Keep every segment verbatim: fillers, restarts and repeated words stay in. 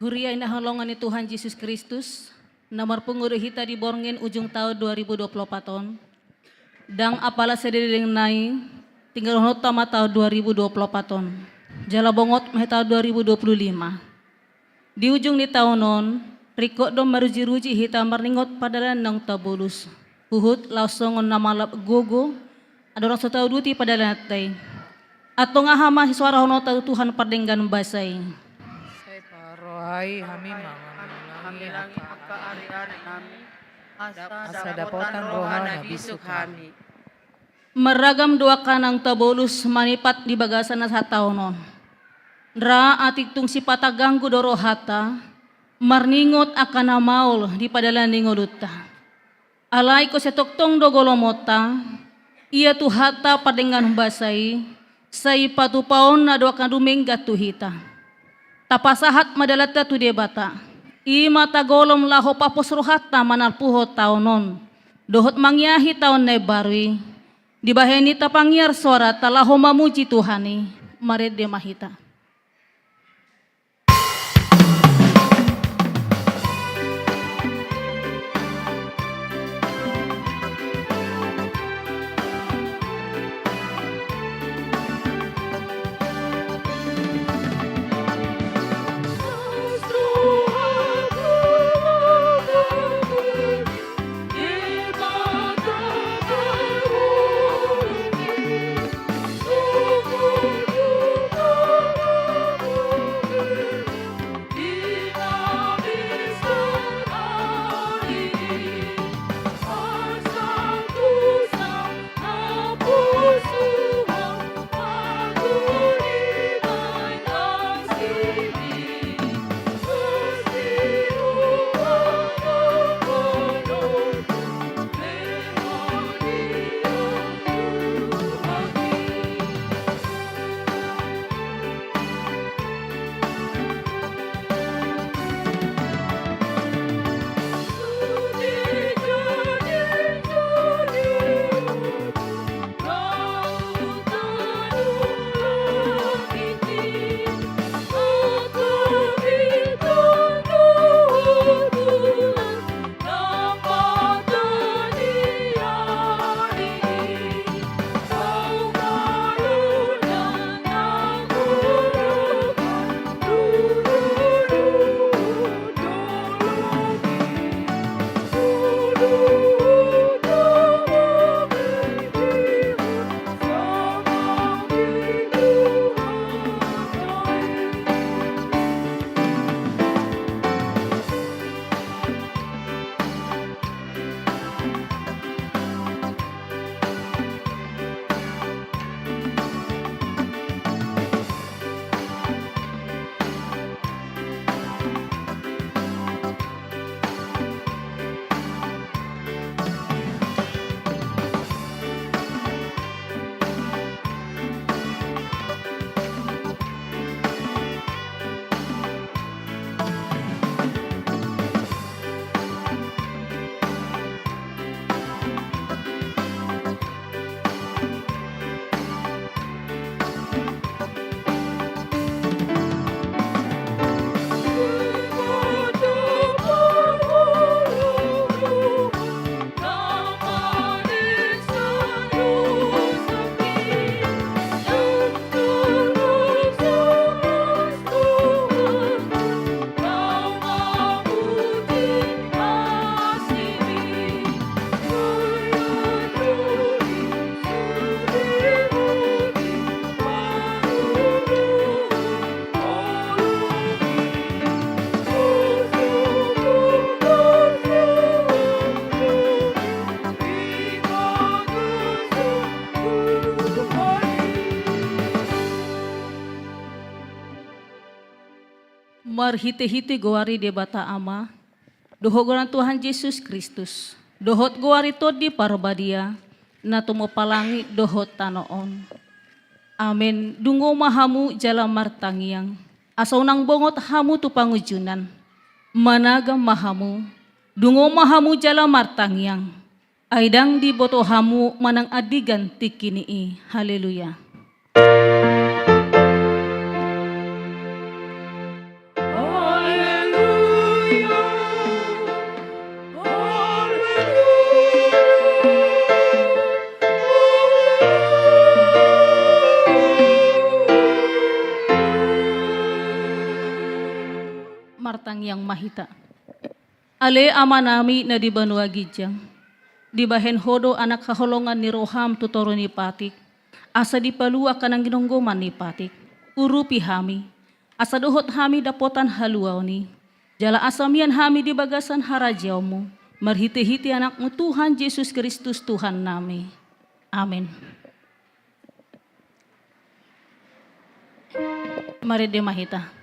Huria na hinaholongan ni Tuhan Jesus Kristus, na marpungu do hita di borngin ujung taon dua ribu dua puluh opat on. Ndang apala sadedeng nai, tinggalhononta ma taon dua ribu dua puluh opat on. Jala bongot ma hita taon dua ribu dua puluh lima. Di ujung ni taon on, ringkot do maruji-ruji hita marningot pardalanan naung tabolus. Huhut laos songon na malap gogo, andorang so tauduti pardalananta i. Antong aha ma hisuarahononta tu Tuhan pardenggan basa i? Sai parrohai hami mangalanglangi angka ari-ari nami, asa dapotan roha na bisuk hami. Marragam do angka naung tabolus manipat di bagasan na sataon on. Ra atik tung sipata ganggu do rohanta, marningot angka na maol di pardalanan ni ngolunta. Alai asa tongtong do golomonta, ia Tuhanta pardenggan basa i, sai patupaonna do angka dumenggan tu hita. Tapasahat ma dalanta tu Debata, i ma tagolom laho papos rohanta manalpuhon taon on, dohot mangiahi taon na imbaru i, dibahen i tapangiar soaranta laho mamuji Tuhan i, marende ma hita. Marhitehite goar ni Debata Ama, dohot goar ni Tuhan Jesus Kristus, dohot goar ni Tondi Parbadia, na tumompa langit dohot tano on. Amen. Dungo ma hamu jala martangiang, asa unang bongot hamu tu pangunjunan. Managam ma hamu, dungo ma hamu jala martangiang, ai ndang diboto hamu manang andigan tingki ni i. Haleluya. Tangiang ma hita. Ale Amanami na di banua ginjang, dibahen Ho do anak haholongan ni roham tu toru ni patik, asa dipalua angka na ginonggoman ni patik. Urupi hami, asa dohot hami dapotan haluaon i, jala asa mian hami di bagasan harajaonmu, marhitehite Anakmu Tuhan Jesus Kristus Tuhannami. Amen. Marende ma hita.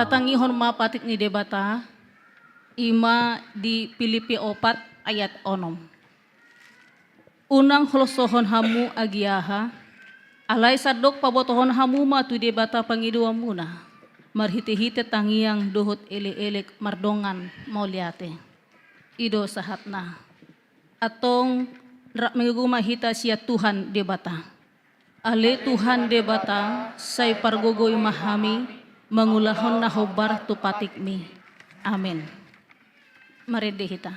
Tatangihon ma patik ni Debata, i ma di Pilippi opat ayat onom. Unang holsohon hamu agia aha, alai sandok pabotohon hamu ma tu Debata pangidoanmuna, marhitehite tangiang dohot elek-elek mardongan mauliate. I do sahatna. Antong rap manggogo ma hita sian Tuhan Debata. Ale Tuhan Debata, sai pargogoi ma hami, mangulahon na hombar tu patikmi. Amen. Marende hita.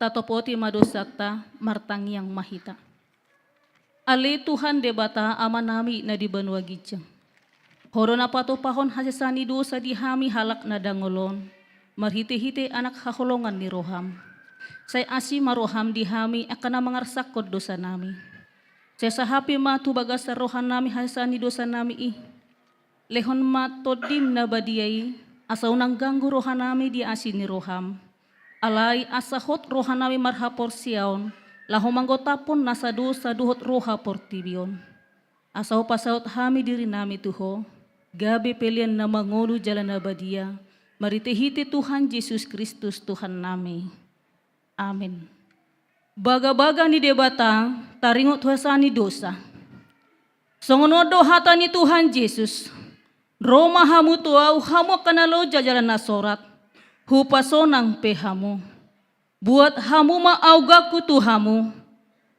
Tatopoti ma dosanta, martangiang ma hita. Ale Tuhan Debata Amanami na di banua ginjang. Ho do na patupahon hasesaan ni dosa di hami halak na dangol on, marhitehite Anak haholongan ni roham. Sai asi ma roham di hami angka na mangarsakkon dosanami. Sai sahapi ma tu bagasan rohanami hasesaan ni dosanami i. Lehon ma Tondim na badia i, asa unang ganggu rohanami di asi ni roham. Alai asa hot rohanami marhaporseaon, laho manggotaphon nasa dosa dohot roha portibi on. Asa hupasaut hami dirinami tu Ho, gabe pelean na mangolu jala na badia, marhitehite Tuhan Jesus Kristus Tuhannami. Amin. Bagabaga ni Debata taringot tu hasesaan ni dosa. Songon on do hata ni Tuhan Jesus: Ro ma hamu tu Ahu, hamu angka na loja jala na sorat, hupasonang pe hamu. Buat hamu ma augangku tu hamu,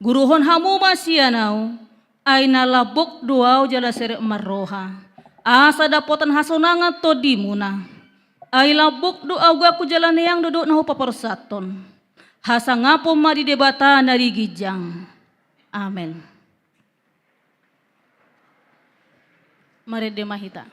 guruhon hamu ma sian Ahu, ai na lambok do Ahu jala serep marroha, asa dapotan hasonangan tondimuna. Ai lambok do augangku jala neang do dohot na hupaporsanhon. Hasangapon ma di Debata na di ginjang. Amen. Marende ma hita.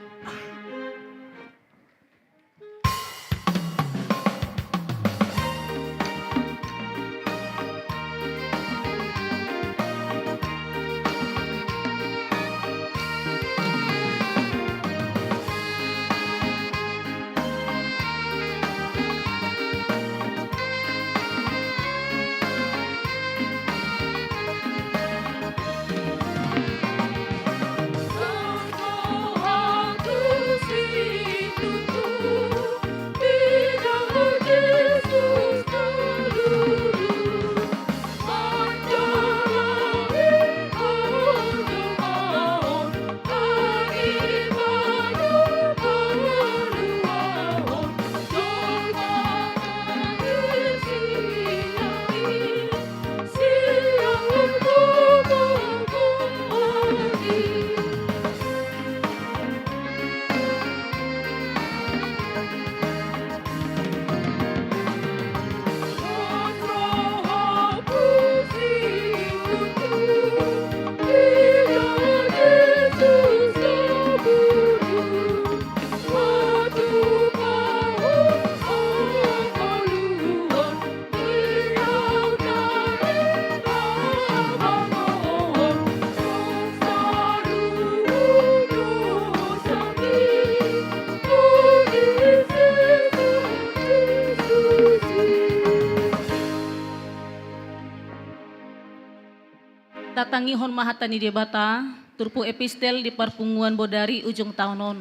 Tatangihon ma hata ni Debata, turpuk epistel di parpunguan bodari ujung taon on.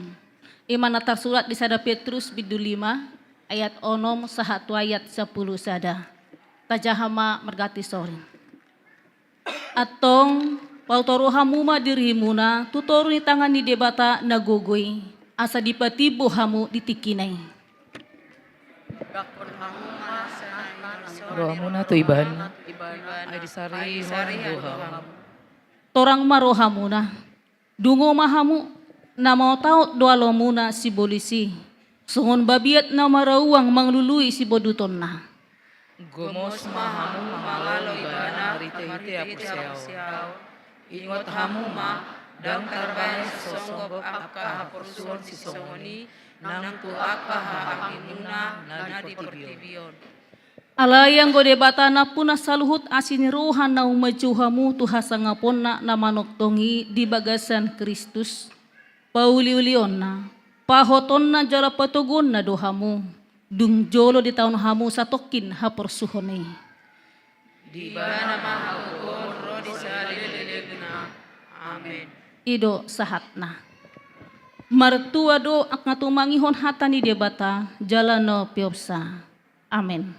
I ma na tarsurat di sada Petrus bindu lima, ayat onom sahat tu ayat sampulu sada. Tajaha ma marganti soring. Antong, pautoru hamu ma dirimuna tu toru ni tangan ni Debata na gogo i, asa dipatimbo hamu di tingkina i. Rohamuna tu Ibana, ai disarihon do hamu. Torang ma rohamuna. Dungo ma hamu, na maotaot do alomuna sibolis i, songon babiat na marauang mangalului sibondutonna. Gomos ma hamu mangalo Ibana marhitehite haporseaon. Ingot hamu ma, ndang tarbahen songgop angka haporsuhon sisongon i nang tu angka hahaangginmuna na di portibi on. Alai anggo Debata nampuna saluhut asi ni roha na humajou hamu tu hasangaponna na manongtong i di bagasan Kristus, pauliulionna, pahotonna jala patoguonna do hamu, dung jolo ditaon hamu satongkin haporsuhon i. Di Ibana ma hagogoon ro di saleleng-lelengna. Amen. I do sahatna. Martua do angka tumangihon hata ni Debata jala na umpeopsa. Amen.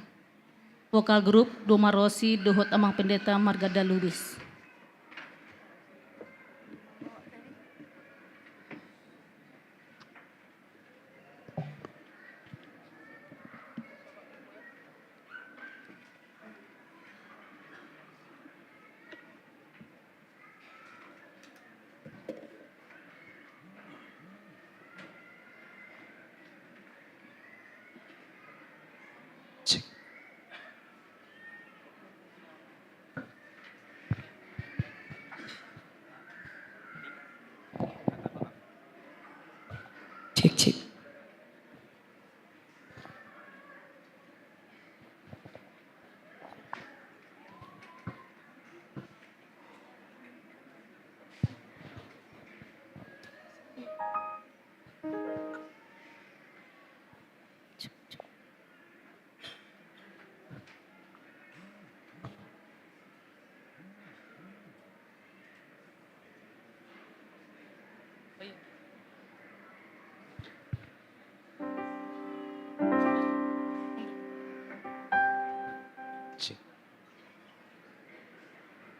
Vokal grup Duma Rosi dohot Amang Pendeta Marganda Lubis.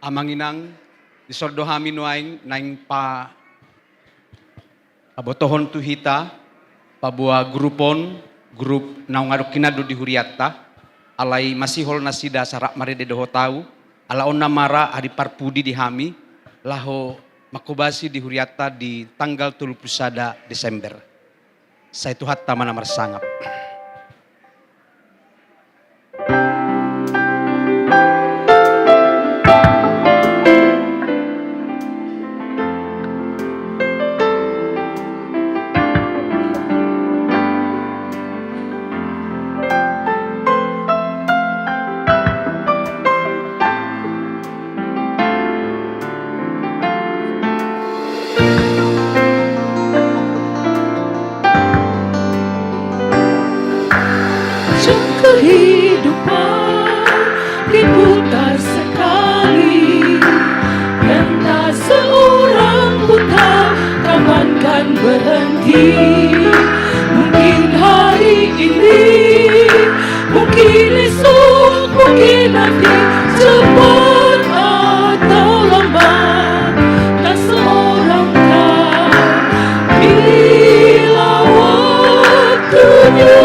Amang inang, dison do hami nuaeng naeng pa- pabotohon tu hita, paboa grup on, grup naung adong hinan do di hurianta, alai masihol nasida asa rap marende dohot ahu, ala on nama ra adi parpudi di hami, laho manghobasi di hurianta di tanggal tolu pulu sada Desember. Sai Tuhanta ma na marsangap. Jam kehidupan diputar sekali, yang tak seorang pun tahu kapan kan berhenti. Mungkin hari ini, mungkin esok, mungkin nanti, cepat atau lambat, tak seorang tahu bila waktunya.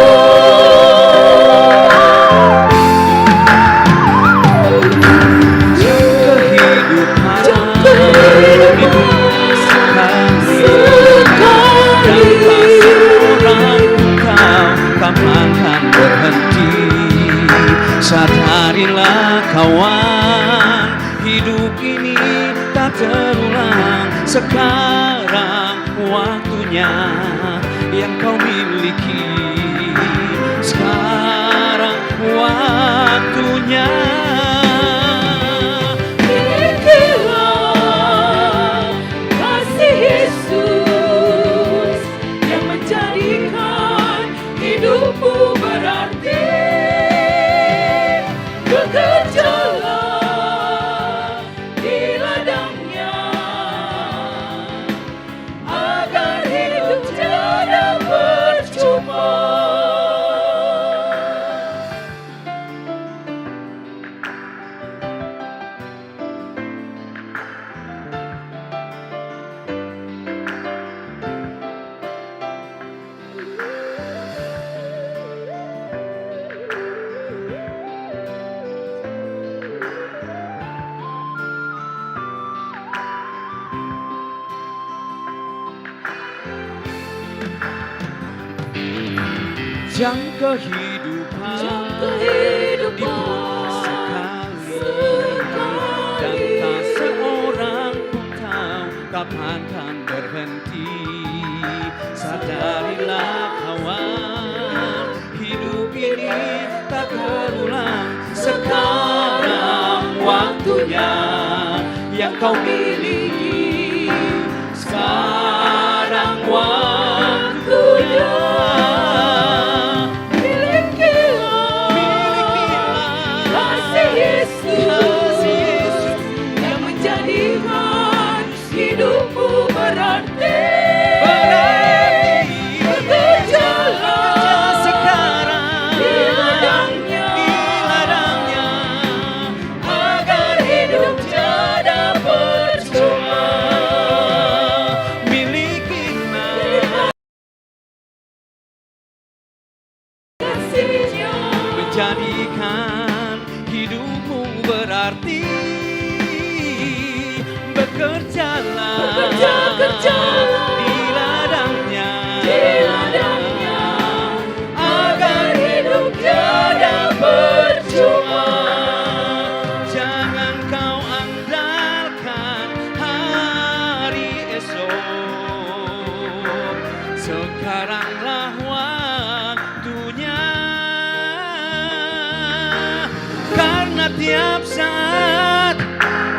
Jam kehidupan diputar sekali, dan tak seorang pun tahu kapan kan berhenti. Sadarilah kawan, hidup ini tak terulang. Sekarang waktunya yang kau miliki. Sekarang waktunya. Milikilah kasih Yesus yang menjadikan hidupmu berarti. Bekerjalah di ladangnya, agar hidup tiada percuma. Jam kehidupan, jam kehidupan diputar sekali, sekali, dan tak seorang pun tahu kapan kan berhenti. Sadarilah kawan, hidup ini tak terulang. Sekarang waktunya yang kau miliki. Sekarang waktunya. Milikilah, milikilah kasih Yesus, kasih Yesus yang menjadikan hidupmu berarti. Berarti. Bekerjalah sekarang di ladangnya, di ladangnya, agar hidup tiada percuma. Milikilah kasih-Nya, menjadikan hidupmu berarti. Bekerjalah, bekerja, kerjalah di ladangnya, di ladangnya, agar hidup tiada percuma. Jangan kau andalkan hari esok. Sekaranglah waktunya, karena tiap saat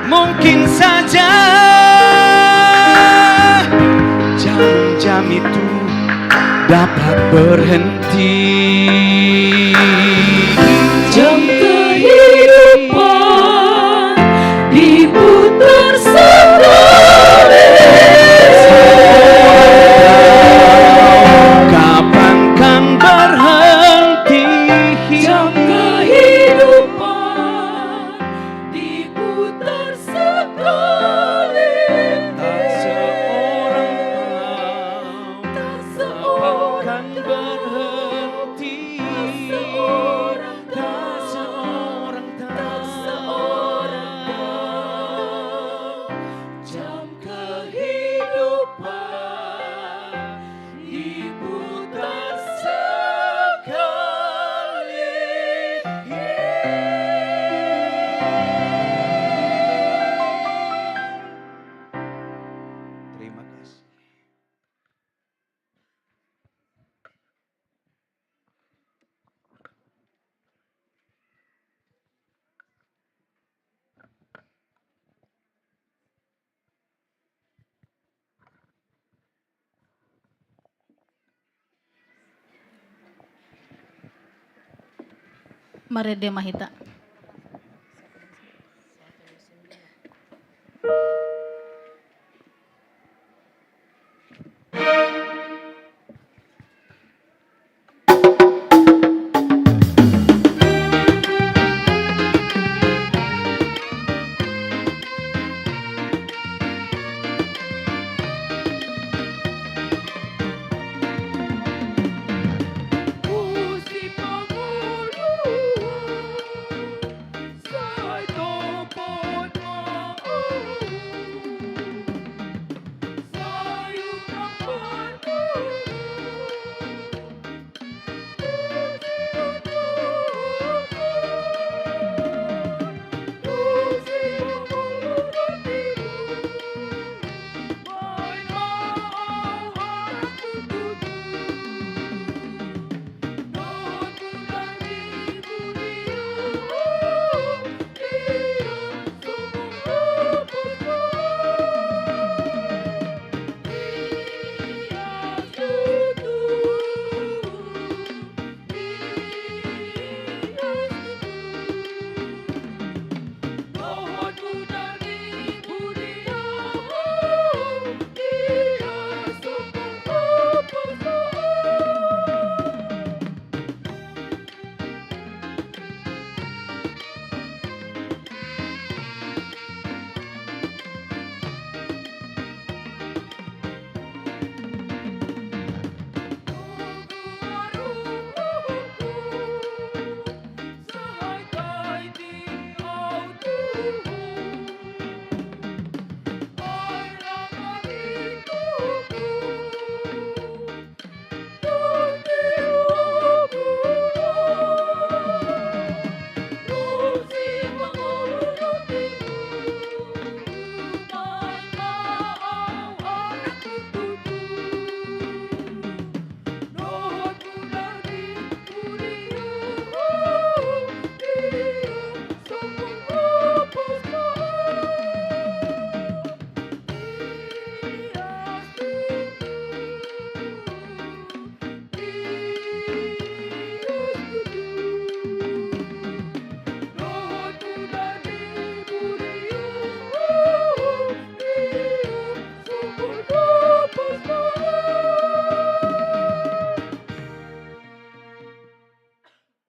mungkin saja jam-jam itu dapat berhenti. Jam kehidupan diputar sekali. Kapan kan berhenti? Jam kehidupan Marende ma hita.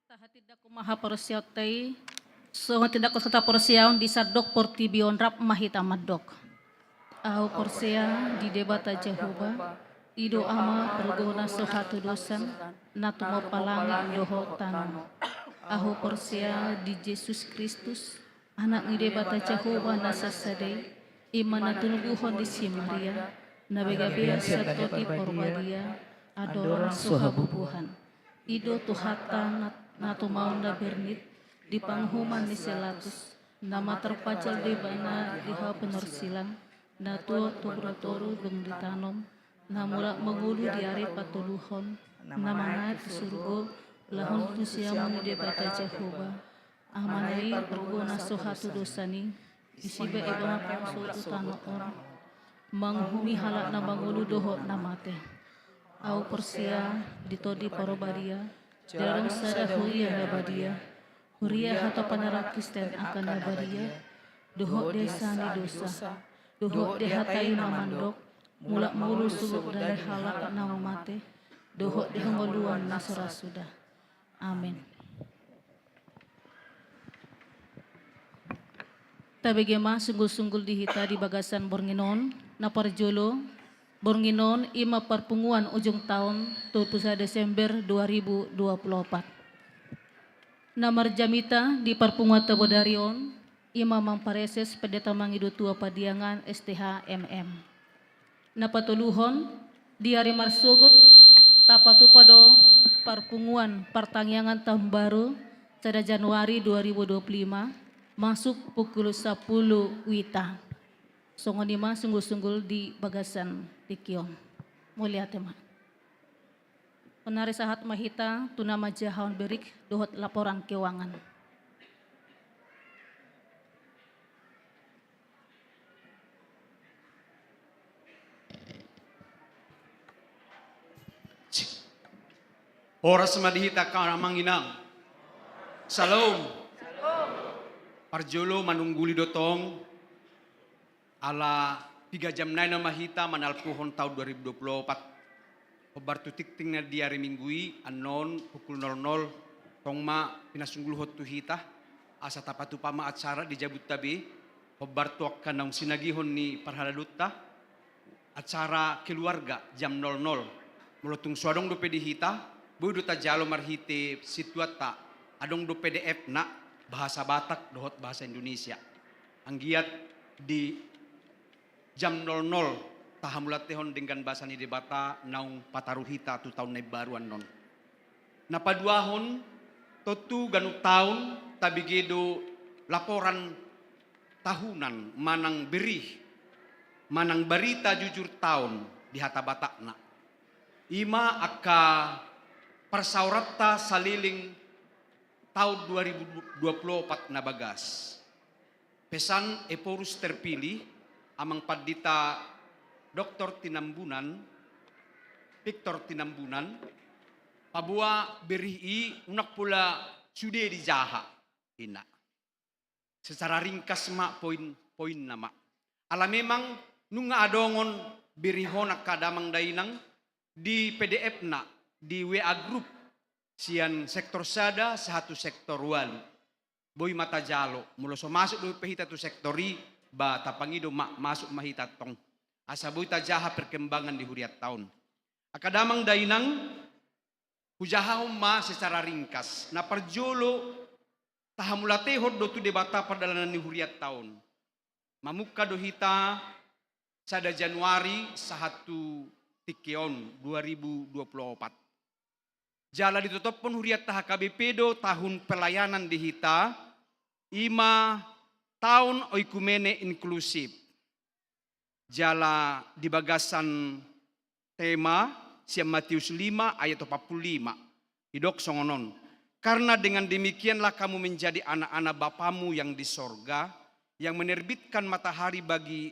Tahatindangkon ma haporseaonta i, songon tindangkon saporseaon di sandok portibi on, rap ma hita mandok. Ahu porsea di Debata Jahowa, i do Ama parguna so hatudosan, na tumompa langit dohot tano. Ahu porsea di Jesus Kristus, Anak ni Debata Jahowa na sasada i, i ma na tinubuhon ni si Maria, na begabean sian Tondi Parbadia, andorang so habubuhan. I do Tuhanta na, na tumaon na bernit, di panguhuman ni si Latus, na manang tarpajal do ibana di hau pinorsilang, na tuat tu boru toru dung ditanom, na mulak mangolu di ari patoluhon, na mangangkat tu surgo, laho tu siamun ni Debata Jahowa. Amana i parguna so hatudosan i, disi pe ibana pamso tu tano on, manguhumi halak na mangolu dohot na mate. Ahu porsea di Tondi Parbadia, di na adong sada huria na badia, huria hatopan ni halak Kristen angka na badia, dohot di esa ni dosa, dohot di hata i na mandok, mulak mangolu suhut dali halak na mate, dohot di hangoluan na so ra suda. Amen. Tabege ma sunggul-sunggul di hita di bagasan borngin on. Na parjolo, borngin on i ma parpunguan ujung taon, tolu pulu sada Desember dua ribu dua pulu opat. Na marjamita di parpunguanta bodari on, i ma Amang Praeses Pendeta Mangidotua Padiangan, S T H, M M. Na patoluhon, di ari marsogot, tapatupa do parpunguan partangiangan taon baru, sada Januari dua ribu dua pulu lima, masuk pukul sampulu WITA. Songon i ma sunggul-sunggul di bagasan tingki on. Mauliate ma. Sonari sahat ma hita tu na manjahahon berik dohot laporan keuangan. Horas ma di hita angka amang inang. Shalom. Parjolo manungguli do tong, ala piga jam nai nama hita manalpuhon taon dua ribu dua puluh opat. Hombar tu tingting na di ari Minggu i, annon pukul nol nol, tong ma pinasungguhon tu hita, asa tapatupa ma acara di jabunta be, hombar tu angka naung sinagihon ni parhaladonta, acara keluarga jam nol nol. Molo tung so adong dope di hita, boi do tajalo marhite situanta, adong do P D F-na, bahasa Batak dohot bahasa Indonesia. Anggiat di jam nol nol tahamauliatehon denggan basa ni Debata naung pataru hita tu taon na imbaru annon. Na paduahon, tontu ganup taon tabege do laporan tahunan manang berih, manang barita jujur taon di hata Batakna. I ma angka parsaoranta saleleng taon dua ribu dua puluh opat na bagas. Pesan Ephorus Terpilih, Amang Pandita Doktor Tinambunan, Victor Tinambunan, paboa berih i unang pola sude dijaha, ninna. Secara ringkas ma poin-poinna ma. Ala memang nunga adong on berih on angka damang dainang di P D F-na, di W A group, sian sektor sada sahat tu sektor ualu. Boi ma tajalo, molo so masuk dope hita tu sektor i, ba tapangido ma, masuk ma hita tong. Asa boi tajaha perkembangan di hurianta on. Angka damang dainang, hujahahon ma secara ringkas. Na parjolo, tahamauliatehon do tu Debata pardalanan ni hurianta on. Mamungka do hita sada Januari sahat tu tingki on dua ribu dua puluh opat. Jala ditotophon hurianta H K B P do tahun pelayanan di hita, i ma taon oikumene inklusif. Jala di bagasan tema sian Matius lima ayat opat puluh lima, didok songon on: Karena dengan demikianlah kamu menjadi anak-anak Bapamu yang di sorga, yang menerbitkan matahari bagi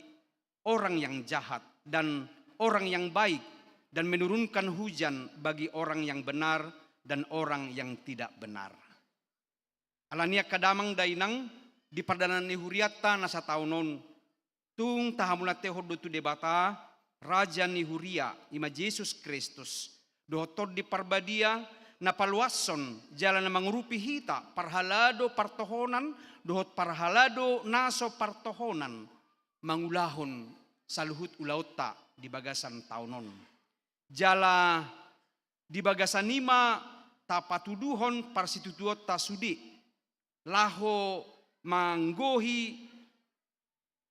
orang yang jahat dan orang yang baik, dan menurunkan hujan bagi orang yang benar dan orang yang tidak benar. Alani i angka damang dainang, di pardalanan ni hurianta na sataon on, tung tahamauliatehon do tu Debata, Raja ni huria, i ma Jesus Kristus, dohot Tondi Parbadia, na paluashon jala na mangurupi hita parhalado partohonan dohot parhalado na so partohonan, mangulahon saluhut ulaonta di bagasan taon on. Jala di bagasan i ma tapatuduhon parsitutuonta sude laho manggohi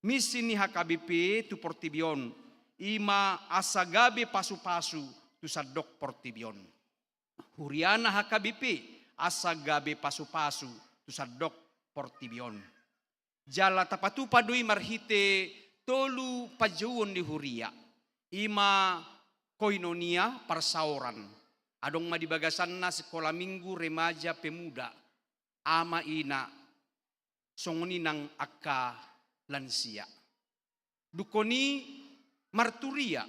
misi ni H K B P tu portibi on, i ma asa gabe pasupasu tu sandok portibi on. Huriana H K B P asa gabe pasupasu tu sandok portibi on. Jala tapatupa do i marhite tolu panjouon ni huria, i ma koinonia, parsaoran. Adong ma di bagasanna sikola minggu, remaja, pemuda, ama, ina, songon i nang angka lansia. Dungkon i marturia,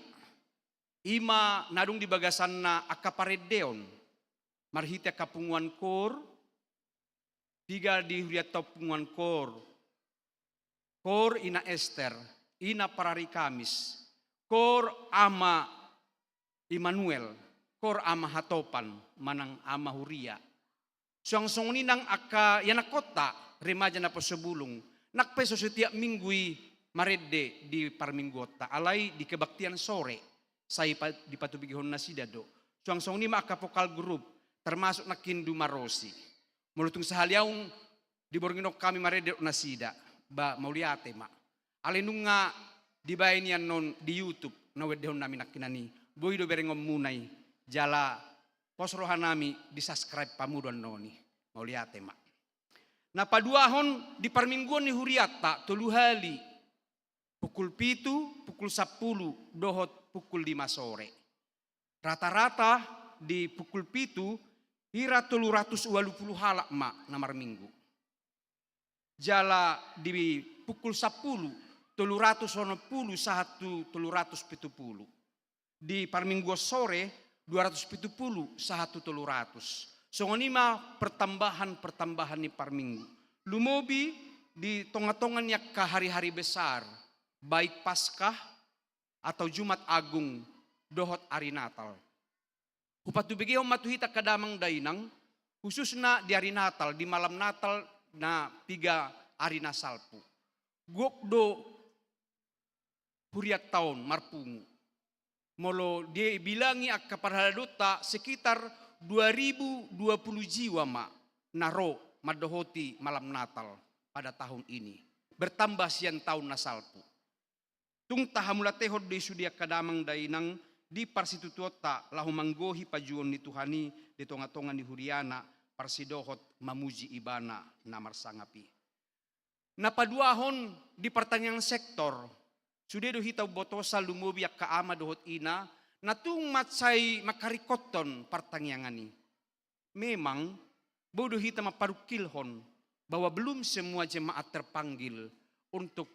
i ma na adong di bagasanna angka parendeon, marhite angka punguan koor, piga di hurianta on punguan koor, koor Ina Ester, Ina Parari Kamis, koor Ama Immanuel, koor Ama Hatopan, manang Ama Huria. Suang songon i nang angka ianakkonta, remaja Naposobulung, nang pe so setiap minggu i marende di parmingguonta, alai di kebaktian sore, sai pa-, dipatubegehon nasida do. Suang songon i ma angka vokal grup, termasuk nangkin Duma Rosi. Molo tung sahali aung diborngin on hami marende dohot nasida, ba mauliate ma. Alai nunga dibaen i annon di YouTube, na huendehon nami nangkinan i. Boi do berengonmuna i, jala pos roha nami di subscribe hamu do annon i. Mauliate ma. Na paduahon, di parmingguon ni hurianta tolu hali, pukul pitu, pukul sampulu, dohot pukul lima sore. Rata-rata di pukul pitu, hira tolu ratus ualu pulu halak ma na marminggu. Jala di pukul sampulu, tolu ratus onom pulu sahat tu tolu ratus pitu pulu. Di parmingguon sore, dua ratus pitu pulu sahat tu tolu ratus. Songon i ma pertambahan-pertambahan ni parminggu. Lumobi di tonga-tonga ni angka hari-hari besar, baik Paskah atau Jumat Agung dohot ari Natal. Hupatubegehon ma tu hita angka damang dainang, khususna di ari Natal, di malam Natal na piga ari na salpu. Gok do hurianta on marpungu. Molo dibilangi angka parhaladonta, sekitar dua ribu dua puluh jiwa ma na ro mandohoti malam Natal pada tahun ini, bertambah sian taon na salpu. Tung tahamulatehon do i sude angka damang dainang di parsitutuonta laho manggohi pajouon ni Tuhan i di tonga-tonga ni huriana, parsidohot mamuji Ibana na marsangap i. Na paduahon, di partangiangan sektor, sude do hita umbotosa, lumobi angka ama dohot ina na tung mansai mangkaringkothon partangiangan i. Memang, boi do hita mamparungkilhon bahwa belum semua jemaat terpanggil untuk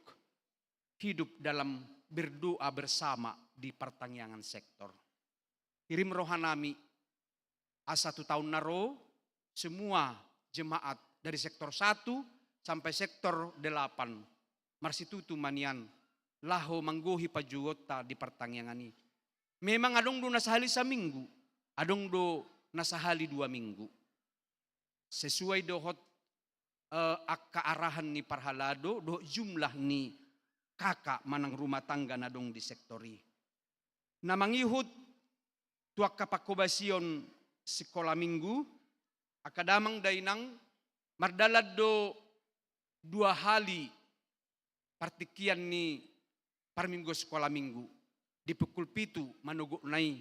hidup dalam berdoa bersama di partangiangan sektor. Kirim rohanami asa tu taon na ro, semua jemaat dari sektor satu sampai sektor delapan marsitutu ma nian laho manggohi pajouonta di partangiangan i. Memang adong do na sahali saminggu, adong do na sahali dua minggu. Sesuai dohot, eh, angka arahan ni parhalado dohot jumlah ni K K manang rumah tangga na adong di sektor i. Na mangihut tu angka panghobasion sikola minggu, angka damang dainang, mardalan do dua hali partingkian ni parmingguon sikola minggu. Di pukul pitu manogotna i,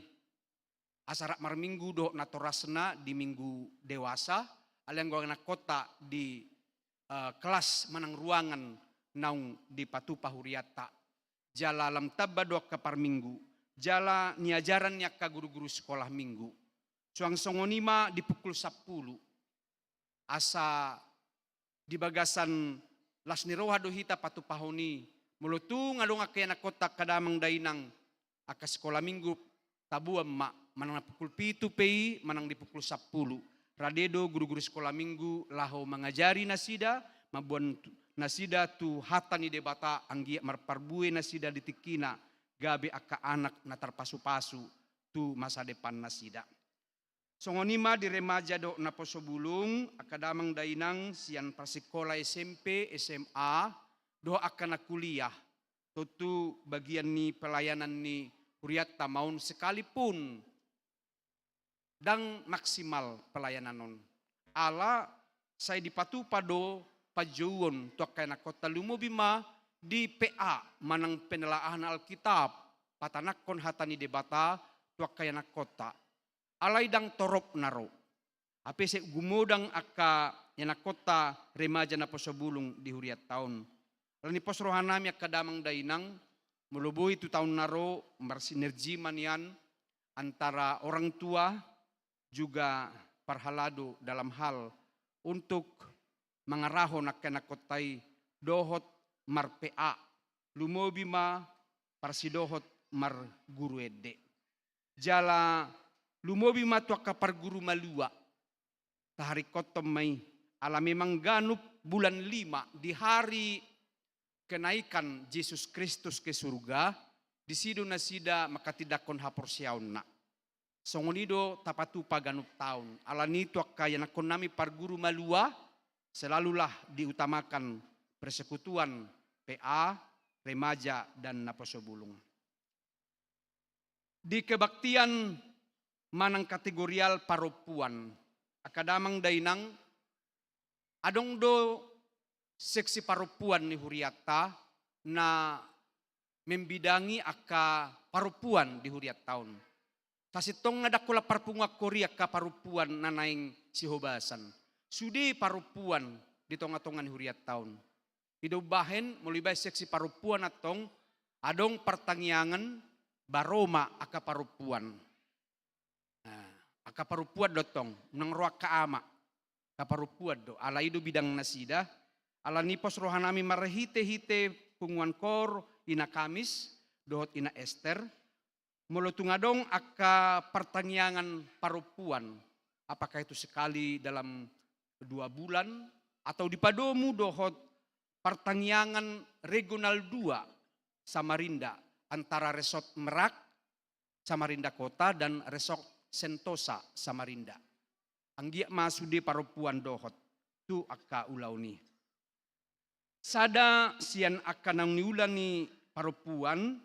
asa rap marminggu dohot natorasna di minggu dewasa, alai anggo anakkonta di, eh, kelas manang ruangan naung dipatupa hurianta. Jala lam tamba do angka parminggu, jala niajaran ni angka guru-guru sikola minggu. Suang songon i ma di pukul sampulu. Asa di bagasan las ni roha do hita patupahon i, molo tung adong angka anakkonta angka damang dainang, angka sikola minggu, taboan ma, manang na pukul pitu pe i, manang di pukul sampulu. Rade do guru-guru sikola minggu laho mangajari nasida, mamboan tu-, nasida tu hata ni Debata, anggiat marparbue nasida di tingkina, gabe angka anak na tarpasu-pasu tu masa depan nasida. Songon i ma di remaja dohot naposo bulung, angka damang dainang sian parsikola S M P, S M A, dohot angka na kuliah. Tontu bagian ni pelayanan ni hurianta ma on, sekalipun ndang maksimal pelayanan on. Ala sai dipatupa do pajouon tu angka anakkonta, lumobi ma di P A manang penelaahan Alkitab, patanakkon hata ni Debata tu angka anakkonta. Alai ndang torop na ro. Hape sai gumodang angka anakkonta remaja naposo bulung di hurianta on. Alani pos rohanami angka damang dainang, molo boi tu taon na ro, marsinergi ma nian antara orang tua juga parhalado dalam hal untuk mangarahon angka anakkonta i dohot mar-P A, lumobi ma parsidohot marguru ende. Jala lumobi ma tu angka parguru malua. Taharingkothon ma i, ala memang ganup bulan lima di hari kenaikan Jesus Kristus ke surga, disi do nasida manghatindanghon haporseaonna. Songon i do tapatupa ganup taon. Alani i tu angka ianakhonnami parguru malua, selalulah diutamakan persekutuan P A, remaja, dan naposo bulung. Di kebaktian manang kategorial parompuan, angka damang dainang, adong do seksi parompuan ni hurianta na membidangi angka parompuan di hurianta on. Sasintongna ndang holan parpunguan hori angka parompuan na naeng sihobasan. Sude parompuan di tonga-tonga ni hurianta on. I do umbahen, molo ibaen seksi parompuan antong, adong partangiangan baroma angka parompuan. Nah, angka parompuan do antong, unang ro angka ama. Angka parompuan do, ala i do bidang nasida. Alani pos rohanami marhite-hite punguan koor, Ina Kamis dohot Ina Ester. Molo tung adong angka partangiangan parompuan, apakah itu sekali dalam dua bulan, atau dipadomu dohot partangiangan regional dua Samarinda, antara Resort Merak Samarinda Kota dan Resort Sentosa Samarinda. Anggiat ma sude parompuan dohot tu angka ulaon i. Sada sian angka naung niula ni parompuan,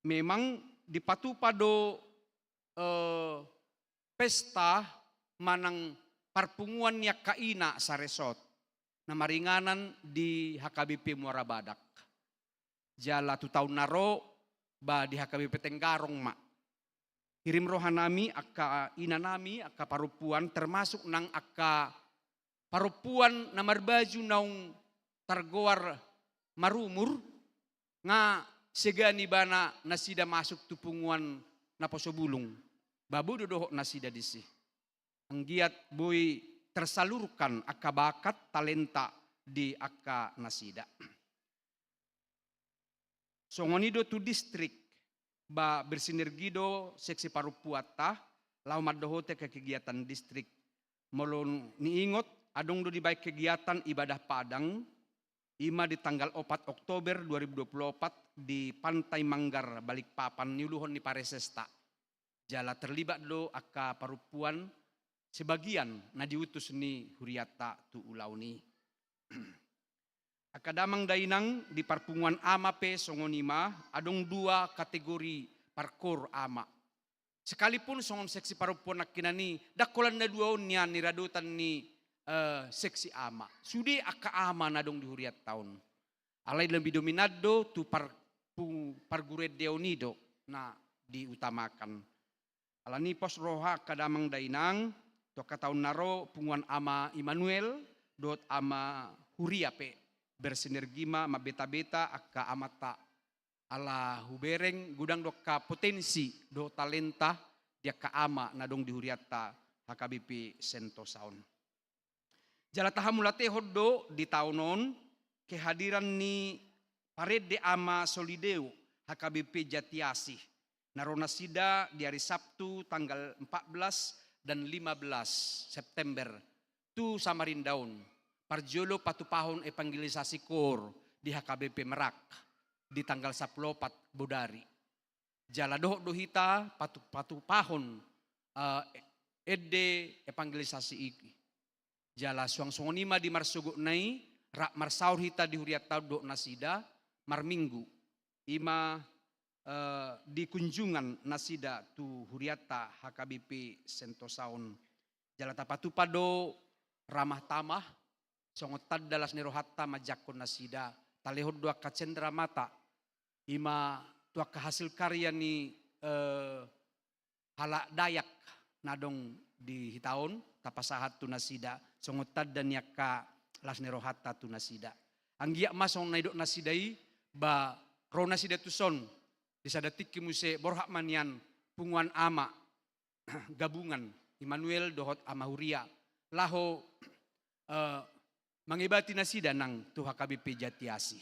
memang dipatupa do, eh, pesta manang parpunguan ni angka ina saresort na maringanan di H K B P Muara Badak. Jala tu taon na ro, ba di H K B P Tenggarong ma. Hirim rohanami angka inanami, angka parompuan, termasuk nang angka parompuan na marbaju naung targoar marumur, nga segan ibana nasida masuk tu punguan naposo bulung. Ba boi do dohot nasida disi. Anggiat boi tersalurkan angka bakat, talenta di angka nasida. Songon i do tu distrik, ba bersinergi do seksi parompuanta, laho mandohoti angka kegiatan distrik. Molo niingot, adong do dibaen kegiatan ibadah padang, i ma di tanggal opat Oktober dua ribu dua puluh opat di Pantai Manggar Balikpapan, niuluhon ni paresesta. Jala terlibat do angka parompuan sebagian na diutus ni hurianta tu ulaon i. Angka damang dainang, di parpunguan ama pe songon i ma, adong dua kategori parkoor ama. Sekalipun songon seksi parompuan nangkinan i, ndang holan na dua on nian niradotan ni, eh, seksi ama. Sude angka ama na adong di hurianta on. Alai lebih dominan do tu par-, pu-, parguru ende on i do na diutamakan. Alani i pos roha angka damang dainang, tu angka taon na ro punguan Ama Immanuel dohot Ama Huria pe bersinergi ma mambeta-beta angka amanta. Ala hubereng godang do angka potensi dohot talenta di angka ama na adong di hurianta H K B P Sentosa on. Jala tahamauliatehon do di taon on kehadiran ni parende Ama Solideo H K B P Jatiasih, na ro nasida di ari Sabtu tanggal empat belas dan lima belas September tu Samarinda on, parjolo patupahon evangelisasi koor di H K B P Merak di tanggal sampulu opat Bodari. Jala dohot do hita patu-, patupahon, eh, ende evangelisasi i. Jala suang songon i ma di marsogotna i, rap marsaor hita di hurianta on dohot nasida marminggu. I ma, eh, di kunjungan nasida tu hurianta H K B P Sentosa on. Jala tapatupa do ramah tamah, songon tanda las ni rohanta manjangkon nasida, talehon do angka cendera mata, i ma tu angka hasil karya ni, eh, halak Dayak na adong di hita on, tapasahat tu nasida, songon tanda ni angka las ni rohanta tu nasida. Anggiat ma songon na nidok nasida i, ba ro nasida tuson, di sada tingki muse borhat ma nian punguan ama gabungan Immanuel dohot Ama Huria, laho, eh, mangebati nasida nang tu H K B P Jatiasih.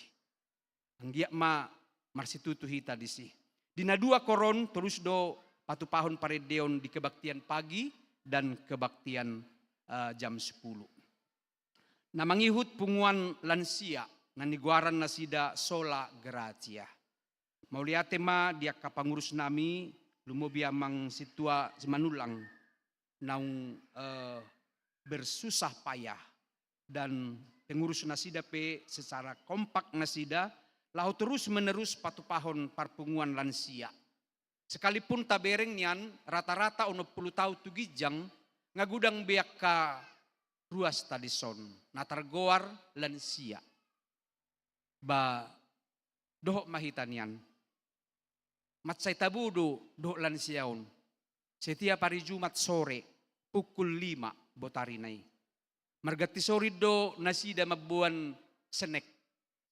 Anggiat ma marsitutu hita disi. Di na dua koor on torus do patupahon parendeon di kebaktian pagi dan kebaktian, eh, jam sepuluh. Na mangihut punguan lansia, na nigoaran nasida Sola Gratia. Mauliate ma di angka pangurus nami, lumobi Amang Sintua Simanullang, naung, eh, bersusah payah, dan pengurus nasida pe secara kompak nasida, laho terus menerus patupahon parpunguan lansia. Sekalipun tabereng nian rata-rata onom pulu taon tu ginjang, nga godang be angka ruas ta dison, na targoar lansia. Ba, dohot ma hita nian. Mansai tabo do dohot lansia on. Setiap hari Jumat sore, pukul lima botarina i. Marganti sorin do nasida mamboan snack,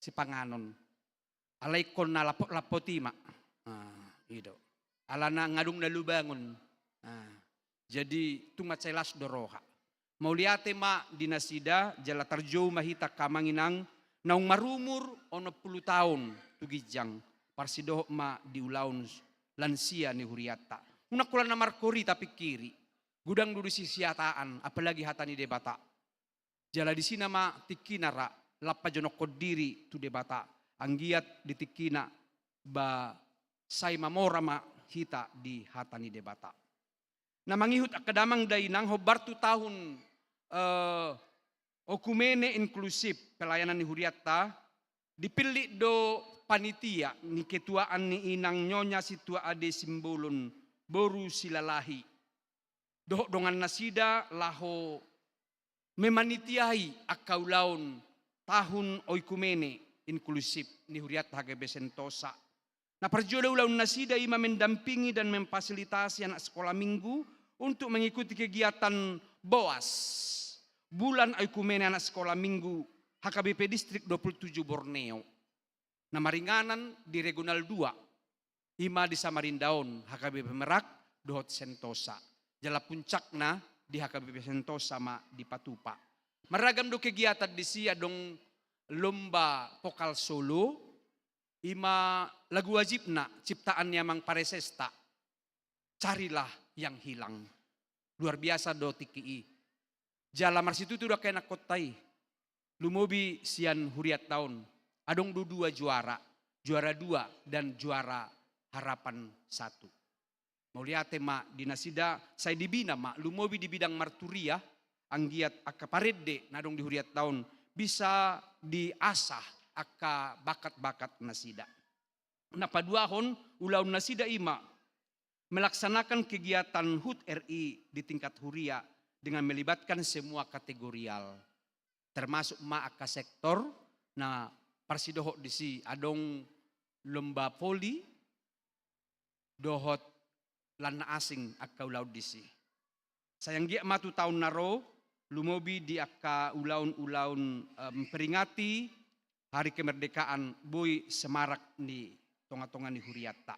sipanganon. Alai ingkon na lapot-lapot i ma. Ah, i do. Alana nga adong na lubangon. Ah, jadi tung mansai las do roha. Mauliate ma di nasida, jala tarjou ma hita angka amang inang, naung marumur onom pulu taon tu ginjang, parsidohot ma di ulaon lansia ni hurianta. Unang holan na markori tapingkiri. Godang do disi siataan, apalagi hata ni Debata. Jala disi nama tingkina ra, lam pajonokhon diri tu Debata, anggiat di tingkina ba sai mamora ma hita di hata ni Debata. Na mangihut angka damang dainang, hombar tu tahun, eh, oikumene inklusif pelayanan ni hurianta, dipillit do panitia ni ketuaan ni inang Nyonya Sintua Ade Simbolon boru Silalahi dohot dongan nasida laho memanitiai angka ulaon tahun oikumene inklusif ni hurianta H K B P Sentosa. Na parjolo ulaon nasida i ma mendampingi dan memfasilitasi anak sekolah minggu untuk mengikuti kegiatan BOAS, Bulan Oikumene Anak Sekolah Minggu H K B P Distrik dua puluh tujuh Borneo. Na maringanan di Regional dua, i ma di Samarinda on, H K B P Merak dohot Sentosa. Jala puncakna di H K B P Sentosa ma dipatupa. Marragam do kegiatan disi, adong lomba vokal solo, i ma lagu wajibna ciptaan ni amang Paresesta, Carilah Yang Hilang. Luar biasa do tingki i. Jala marsitutu do angka ianakhonta i, lumobi sian hurianta on, adong do dua juara, juara dua dan juara harapan satu. Mauliate ma di nasida, sai dibina ma, lumobi di bidang marturia, anggiat angka parende na adong di hurianta on bisa diasah angka bakat-bakat nasida. Na paduahon, ulaon nasida i ma melaksanakan kegiatan HUT R I di tingkat huria dengan melibatkan semua kategorial, termasuk ma angka sektor. Na parsidohot disi adong lomba voli dohot lan na asing angka ulaon disi. Sai anggiat ma tu taon na ro, lumobi di angka ulaon-ulaon, eh, memperingati Hari Kemerdekaan, boi semarak di tonga-tonga ni hurianta.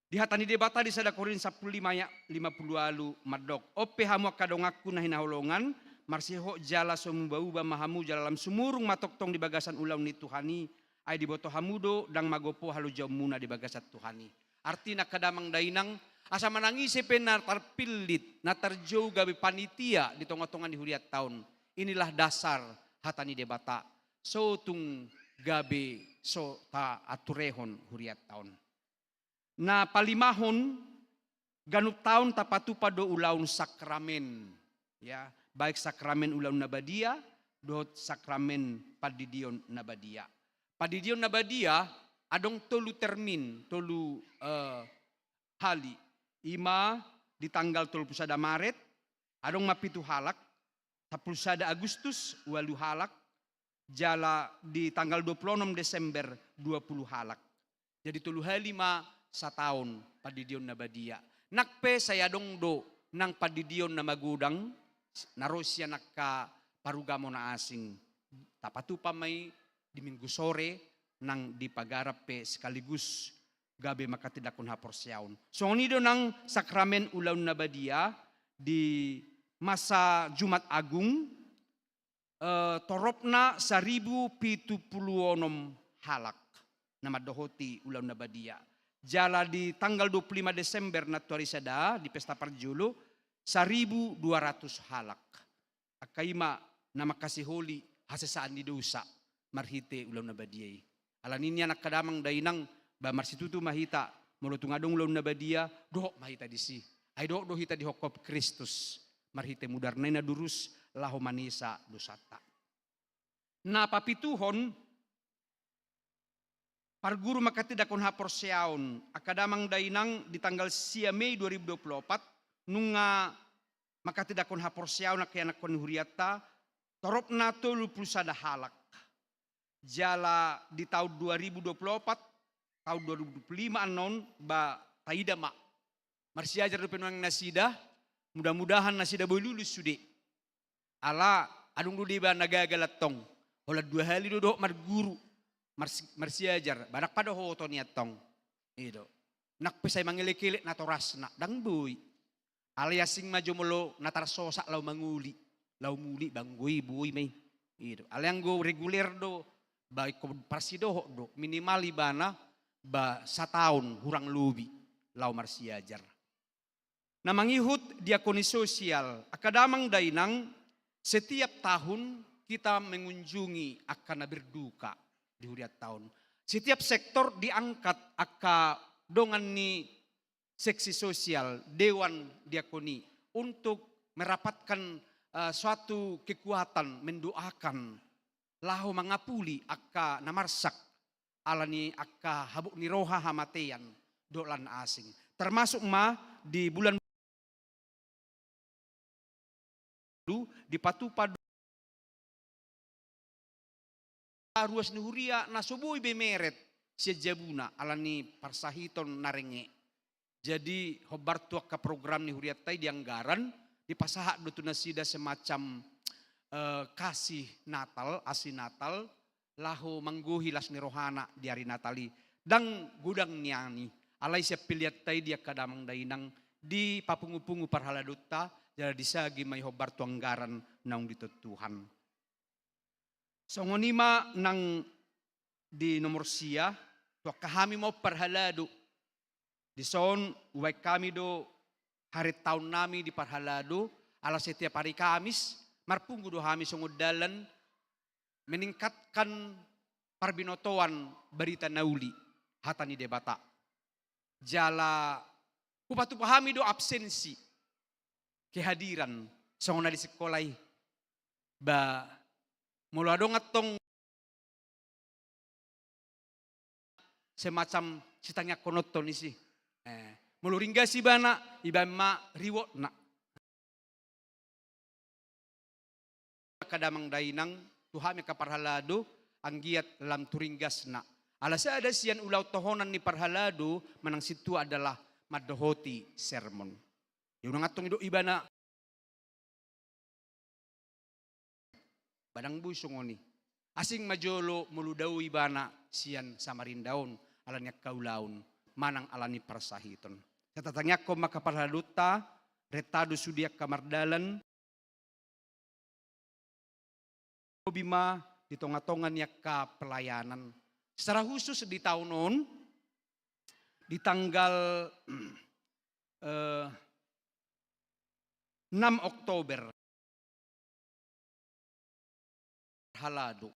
Di hata ni Debata di sada Korint sampulu lima ayat lima pulu ualu mandok: On pe hamu angka donganku na hinaholongan, marsihot jala so muba-uba ma hamu jala lam sumurung ma tongtong di bagasan ulaon ni Tuhan i, ai diboto hamu do ndang magopo halojaonmuna di bagasan Tuhan i. Artina angka damang dainang, asa manang ise pe na tarpillit, na tarjou gabe panitia di tonga-tonga ni hurianta on, inilah dasar hata ni Debata, so tung gabe so taanturehon hurianta on. Na palimahon, ganup taon tapatupa do ulaon sakramen, ya, baik sakramen ulaon na badia dohot sakramen pandidion na badia. Pandidion na badia adong tolu termin, tolu, eh, hali. I ma di tanggal tolu pulu sada Maret, adong ma pitu halak, sampulu sada Agustus, ualu halak, jala di tanggal dua pulu onom Desember, dua pulu halak. Jadi tolu hali ma sataon pandidion na badia. Nang pe sai adong do nang pandidion na magodang, na ro sian angka parugamo na asing. Tapatupa ma i di Minggu sore, nang di pagaran pe sekaligus gabe manghatindanghon haporseaon. Songon i do nang sakramen ulaon na badia di masa Jumat Agung, eh, toropna saribu pitu pulu onom halak na mandohoti ulaon na badia. Jala di tanggal dua pulu lima Desember, nantuari sada, di pesta parjolo, saribu dua ratus halak. Angka i ma na manghasiholi hasesaan ni dosa marhite ulaon na badia i. Alani i nian angka damang dainang, ba marsitutu ma hita, molo tung adong ulaon na badia, dohot ma hita disi. Ai dohot do hita dihophop Kristus marhite mudarna i na durus, laho manesa dosanta. Na papituhon, parguru manghatindanghon haporseaon, angka damang dainang, di tanggal sia Mei dua ribu dua pulu opat, nunga manghatindanghon haporseaon angka ianakhon ni hurianta, toropna tolu pulu sada halak. Jala di taon dua ribu dua pulu opat, taon dua ribu dua pulu lima annon, ba taida ma, marsiajar dope nuaeng nasida, mudah-mudahan nasida boi lulus sude. Ala adong do deba na gagal antong, holan dua hali do dohot marguru, mars-, marsiajar, ba ndang padohoton i antong. I do. Nang pe sai mangelek-elek natorasna, ndang boi. Alai asing ma jo molo na tarsosak laho mangoli, laho muli, ba anggo i boi ma i. I do. Alai anggo reguler do, ba ingkon parsidohot do, minimal ibana, ba sataon hurang lobi laho marsiajar. Na mangihut diakoni sosial, angka damang dainang, setiap tahun kita mengunjungi angka na berduka di hurianta on. Setiap sektor diangkat angka dongan ni seksi sosial, dewan diakoni, untuk merapatkan, eh, suatu kekuatan, mendoakan, laho mangapuli angka na marsak ala ni angka habuk ni roha, hamatean dohot lan asing. Termasuk ma di bulan dipatupa do ruas ni huria na so boi be meret sian jabuna ala ni parsahiton na renge. Jadi, hombar tu angka program ni hurianta i di anggaran, dipasahat do tu nasida semacam, eh, kasih Natal, asi Natal, laho manggohi las ni rohana di ari Natal i. Ndang godang nian i, alai sian peleanta i di angka damang dainang dipapungupungu parhaladonta, jala disagi ma i hombar tu anggaran naung ditontong Tuhan. Songon i ma nang di nomor sia, tu angka hami ma on parhalado. Dison, hubaen hami do harentaonnami di parhalado, ala setiap hari Kamis, marpungu do hami songon dalan meningkatkan parbinotoan barita na uli, hata ni Debata. Jala hupatupa hami do absensi, kehadiran, songon na di sikola i. Ba, molo adong antong semacam sitangiangkononton i si. Eh, molo ringgas ibana, ibaen ma rewardna. Angka damang dainang, tu hami angka parhalado, anggiat lam tu ringgasna. Ala sada sian ulaon tohonan ni parhalado manang sintua adalah mandohoti sermon. Ia unang antong didok ibana, ba ndang boi songon i. Asing ma jolo molo dao ibana sian Samarinda on, ala ni angka ulaon manang ala ni parsahiton. Sai tatangiangkon ma angka parhaladonta, renta do sude angka mardalan, lobi ma di tongatonga ni angka pelayanan. Secara khusus di taon on, di tanggal, eh, enam Oktober, parhalado.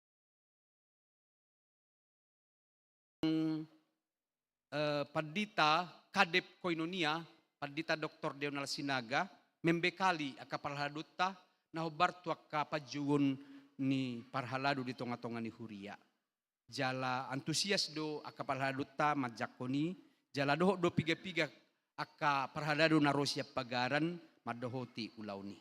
Eh, Pandita Kadep Koinonia, Pandita Doktor Deonal Sinaga, membekali angka parhaladonta na hombar tu angka panjouon ni parhalado di tongatonga ni huria. Jala antusias do angka parhaladonta manjangkon i, jala dohot do pigapiga angka parhalado na ro sian pagaran mandohoti ulaon i.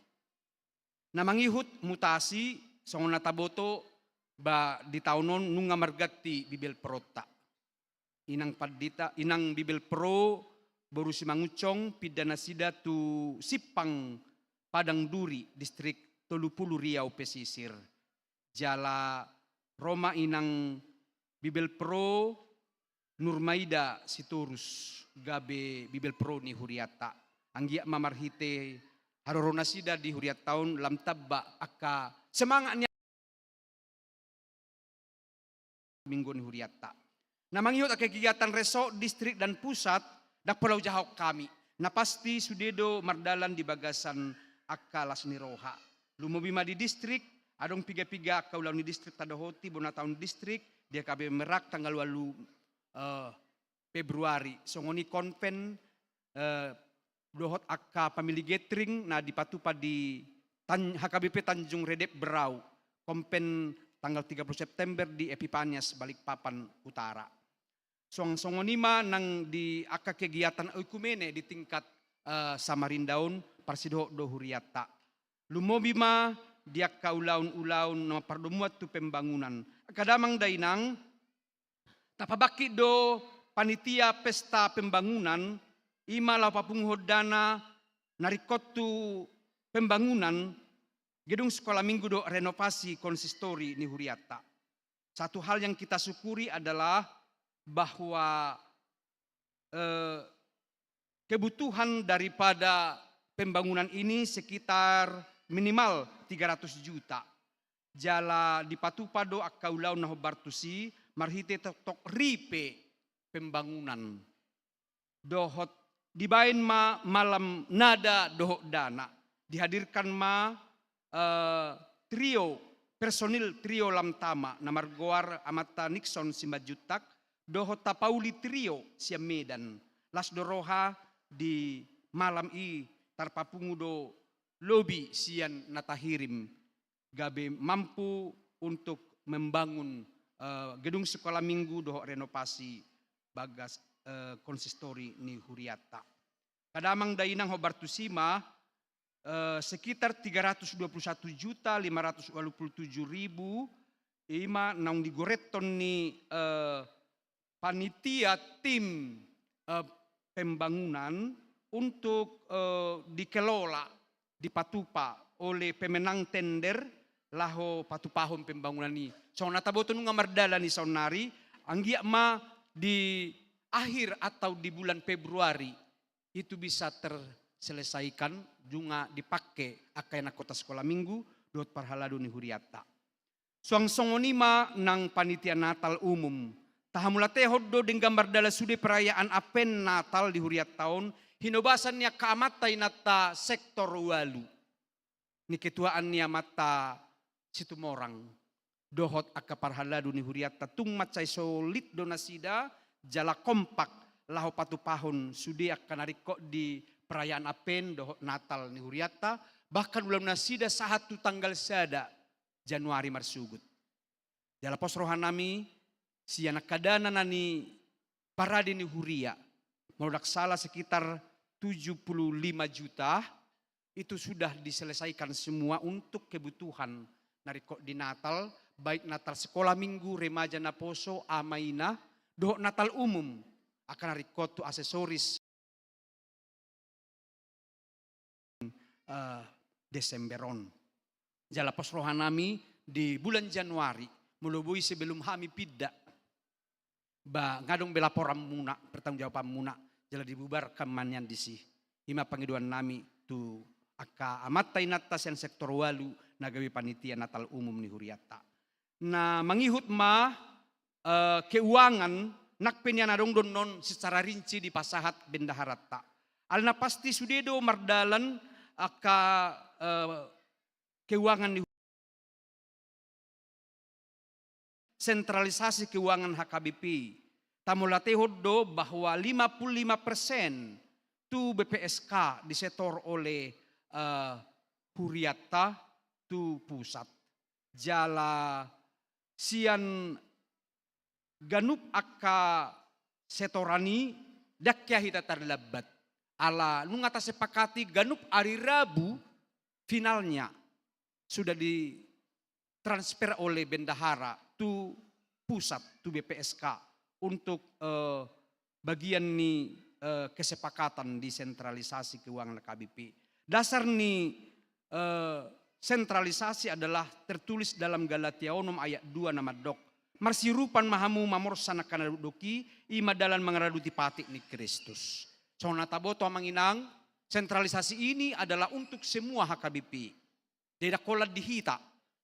Na mangihut mutasi, songon na taboto, ba di taon on nunga marganti bibelperonta. Inang pandita, inang bibelpero boru Simangunsong, pinda nasida tu Simpang Padang Duri, Distrik Tolu Pulu Riau Pesisir. Jala ro ma inang bibelpero Nurmaida Sitorus gabe bibelpero ni hurianta. Anggiat ma marhite haroro nasida di hurianta on lam tamba angka semangat ni minggu ni hurianta. Na mangihut angka kegiatan resort, distrik, dan pusat, ndang pola hujahahon hami. Na pasti sude do mardalan di bagasan angka las ni roha. Lumobi ma di distrik, adong pigapiga angka ulaon ni distrik tadohoti, bona taon distrik, di H K B P Merak tanggal ualu, eh, Februari. Songon i konven, eh, dohot angka family gathering na dipatupa di Tan-, H K B P Tanjung Redep Berau, konven tanggal tiga puluh September di Epipanias, Balikpapan Utara. Suang songon i ma nang di angka kegiatan oikumene di tingkat, eh, Samarinda on, parsidohot do hurianta. Lumobi ma di angka ulaonulaon na mampardomuan tu pembangunan. Angka damang dainang, tapabangkit do panitia pesta pembangunan, i ma laho papunguhon dana na ringkot tu pembangunan gedung sekolah minggu dohot renovasi konsistori ni hurianta. Satu hal yang kita syukuri adalah bahwa, eh, kebutuhan daripada pembangunan ini sekitar minimal tiga ratus juta. Jala dipatupa do angka ulaon na hombar tusi, marhite toktok ripe pembangunan. Dohot Dibaen ma malam nada dohot dana. Dihadirkan ma, eh, trio, personil trio Lamtama, na margoar Amanta Nixon Simanjuntak, dohot Tapauli Trio sian Medan. Las do roha, di malam i tarpapungu do lobi sian na tahirim, gabe mampu untuk membangun, eh, gedung sekolah minggu dohot renovasi bagas, eh, konsistori ni hurianta. Angka damang dainang, hombar tusi ma, eh, sekitar tiga ratus dua puluh satu juta lima ratus walu pulu tujuh ribu, i ma naung digoreton ni, eh, panitia tim, eh, pembangunan untuk, eh, dikelola, dipatupa oleh pemenang tender laho patupahon pembangunan i. Songon na taboto nunga mardalan i saonnari, anggiat ma di akhir atau di bulan Februari itu bisa terselesaikan, nunga dipake angka anak kota sekolah minggu dohot parhalado ni hurianta. Suang songon i ma nang panitia Natal umum. Tahamauliatehon do denggan mardalan sude perayaan Advent Natal di hurianta on, hinobasan ni angka amanta inanta sektor ualu, ni ketuaan ni Amanta Situmorang dohot angka parhalado ni hurianta. Tung mansai solid do nasida jala kompak laho patupahon sude angka na ringkot di perayaan Advent dohot Natal ni hurianta, bahkan ulaon nasida sahat tu tanggal sada Januari marsogot. Jala pos rohanami sian angka dana na niparade ni huria, molo ndang sala sekitar tujuh puluh lima juta, itu sudah diselesaikan semua untuk kebutuhan na ringkot di Natal, baik Natal sekolah minggu, remaja naposo, ama ina, dohot Natal umum, angka na ringkot tu aksesoris, eh, Desember on. Jala pos rohanami di bulan Januari, molo boi sebelum hami pinda, ba nga adong be laporanmuna, pertanggungjawabanmuna, jala dibubarkan ma nian disi. I ma pangidoannami tu angka amanta inanta sian sektor ualu na gabe panitia Natal umum ni hurianta. Na mangihut ma, eh, keuangan, nang pe nian adong do annon secara rinci dipasahat bendaharanta. Alana pasti sude do mardalan angka, eh, keuangan ni sentralisasi keuangan H K B P. Tahamauliatehon do bahwa lima puluh lima persen tu B P S K disetor oleh, eh, hurianta tu pusat. Jala sian ganup angka setoran i, ndang hea hita tarlambat. Ala nunga tasepakati ganup ari Rabu finalnya sudah ditransfer oleh bendahara tu pusat, tu B P S K untuk, eh, bagian ni, eh, kesepakatan di sentralisasi keuangan H K B P. Dasar ni, eh, sentralisasi adalah tertulis dalam Galatia onom ayat dua na mandok, "Marsiurupan ma hamu mamorsan angka na dokdok i, i ma dalan mangaraduti patik ni Kristus." Songon na taboto amang inang, sentralisasi ini adalah untuk semua H K B P. Jadi ndang holan di hita,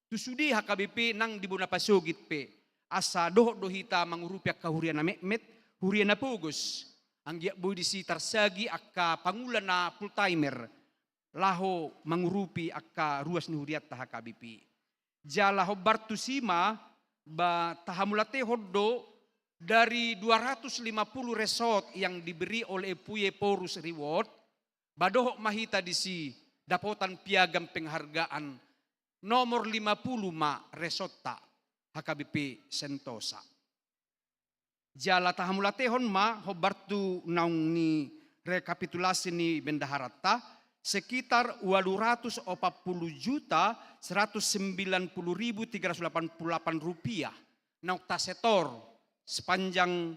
tu sude H K B P nang di bona pasogit pe, asa dohot do hita mangurupi angka huria na metmet, huria na pogos. Anggiat boi disi tarsagi angka pangula na full timer laho mangurupi angka ruas ni hurianta H K B P. Jala hombar tusi ma, ba tahamauliatehon do dari dua ratus lima puluh resort yang diberi oleh F U I Ephorus Reward, ba dohot ma hita disi dapotan piagam penghargaan nomor lima puluh ma resortta, H K B P Sentosa. Jala tahamauliatehon ma hombar tu naung ni rekapitulasi ni bendaharanta, sekitar ualu ratus opat puluh juta seratus sembilan puluh ribu tiga ratus delapan puluh delapan rupiah naung tasetor sepanjang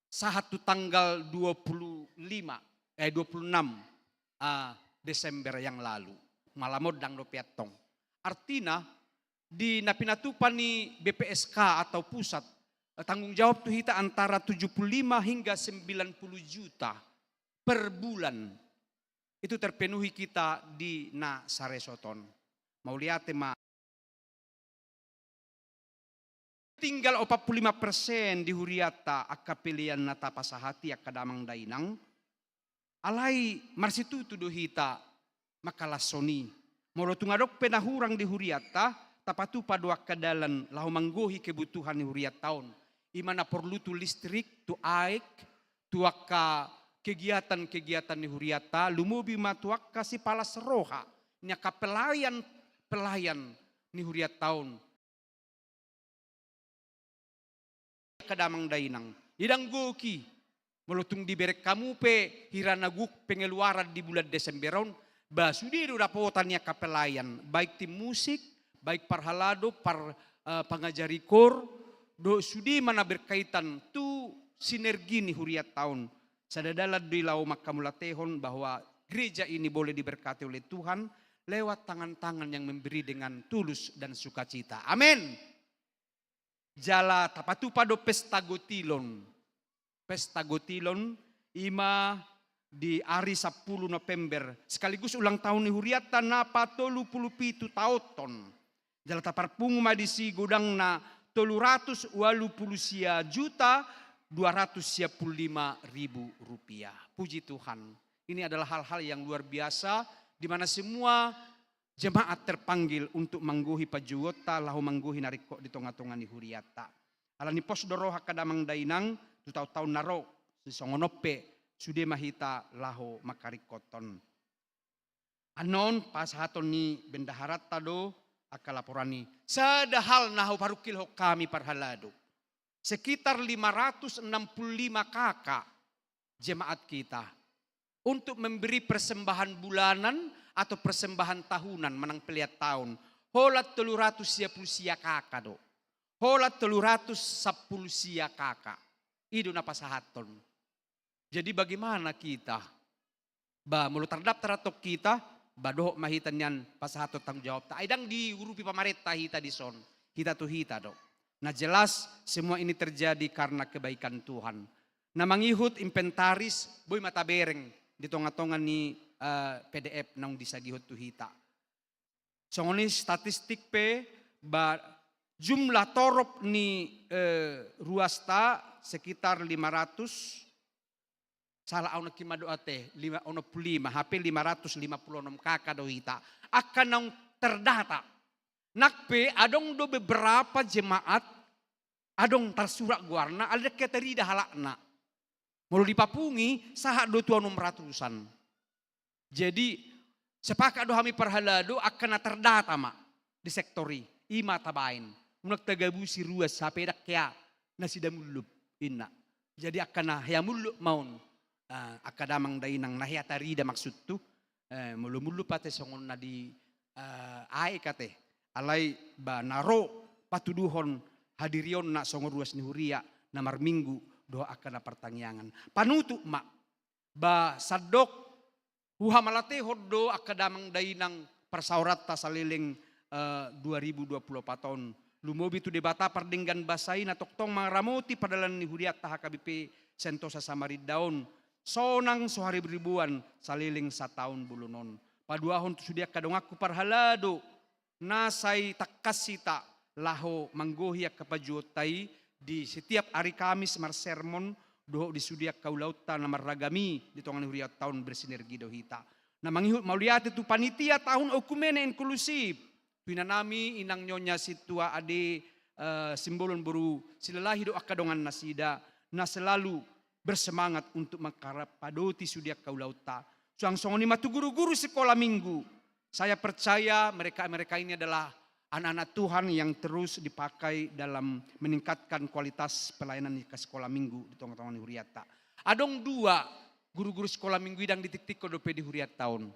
sahat tu tanggal dua puluh lima, eh, dua puluh enam, ah, Desember yang lalu. Malam on ndang dope antong. Artina, di na pinatupa ni B P S K atau pusat, eh, tanggung jawab tu hita antara tujuh puluh lima hingga sembilan puluh juta per bulan. Itu terpenuhi kita di na saresort on. Mauliate ma. Tinggal opat puluh lima persen di huriata angka pelean na tapasahat i, angka damang dainang. Alai marsitutu do hita mangkalashon i. Molo tung adong pe na hurang di hurianta, tapatupa do angka dalan laho manggohi kebutuhan ni hurianta on. I ma na porlu tu listrik, tu aek, tu angka kegiatan-kegiatan ni hurianta, lumobi ma tu angka sipalas roha ni angka pelayan-pelayan ni hurianta on. Angka damang dainang, ndang gok i. Molo tung dibereng hamu pe hira na gok pengeluaran di bulan Desember on, ba sude do dapotan ni angka pelayan, baik tim musik, baik parhalado, par, eh, pangajari kor, dohot sude ma na berkaitan tu sinergi ni hurianta on. Sada dalan do i laho manghamauliatehon bahwa gereja ini boleh diberkati oleh Tuhan lewat tangan-tangan yang memberi dengan tulus dan sukacita. Amin. Jala tapatupa do pesta gotilon. Pesta gotilon i ma di ari sampulu November, sekaligus ulang tahun ni hurianta na patolu pulu pitu taonhon. Jala taparpungu ma disi godangna tolu ratus ualu pulu sia juta dua ratus sia pulu lima ribu rupiah. Puji Tuhan. Ini adalah hal-hal yang luar biasa, di mana semua jemaat terpanggil untuk manggohi pajouonta, laho manggohi na ringkot di tonga-tonga ni hurianta. Alani pos do roha angka damang dainang, tu taon-taon na ro, sisongon on pe, sude ma hita laho mangharingkothon. Annon pasahaton ni bendaharanta do angka laporan i. Sada hal na huparungkilhon hami parhalado. Sekitar lima ratus enam puluh lima K K jemaat kita untuk memberi persembahan bulanan atau persembahan tahunan manang pelean taon. Holan tolu ratus sia pulu sia K K do. Holan tolu ratus sampulu sia K K. I do na pasahathon. Jadi bagaimana kita? Ba, molo tardaftar antong hita, ba dohot ma hita nian pasahathon tanggung jawabta. Ai ndang diurupi pamarenta hita dison. Hita tu hita do. Nah, jelas semua ini terjadi karena kebaikan Tuhan. Na mangihut inventaris, boi ma tabereng di tonga-tonga ni, eh, P D F naung disagihon tu hita. Songon i statistik pe, ba, jumlah torop ni, eh, ruasta sekitar lima ratus, salah au nangkin ma do ate, lima, onom pulu lima, hape lima ratus lima pulu onom K K do hita. Angka naung terdata. Nang pe adong do beberapa jemaat, adong tarsurat goarna, alai ndang hea tarida halakna. Molo dipapungi, sahat do tu onom ratusan. Jadi, sepakat do hami parhalado, angka na terdata ma di sektor i, i ma tabaen. Unang tagabusi ruas, hape ndang hea nasida mullup, inna. Jadi, angka na hea mullup ma on, ah, angka damang dainang na hea tarida maksudhu, eh, molo mullup ate songon na di, eh, aek ate. Alai ba na ro patuduhon hadirionna songon ruas ni huria na marminggu dohot angka na partangiangan. Panutup ma, ba sandok huhamauliatehon do angka damang dainang parsaoranta saleleng, eh, dua ribu dua pulu opat on. Lumobi tu Debata pardenggan basa i na tongtong mangaramoti pardalanan ni hurianta H K B P Sentosa Samarinda on. Sonang so hariboriboan saleleng sataon bolon on. Paduahon tu sude angka donganku parhalado, na sai tangkas hita laho manggohi angka pajouonta i di setiap ari Kamis marsermon, dohot di sude angka ulaonta na marragam i di tonga ni hurianta on bersinergi do hita. Na mangihut mauliate tu panitia tahun oikumene inklusif, tu inanami inang Nyonya Sintua Ade, eh, Simbolon boru Silalahi dohot angka dongan nasida, na selalu bersemangat untuk mangkaradoti sude angka ulaonta. Suang songon i ma tu guru-guru sikola minggu. Saya percaya mereka-mereka ini adalah anak-anak Tuhan yang terus dipakai dalam meningkatkan kualitas pelayanan di sikola minggu di tonga-tonga ni hurianta. Adong dua guru-guru sikola minggu i ndang ditiktikkon dope di hurianta on.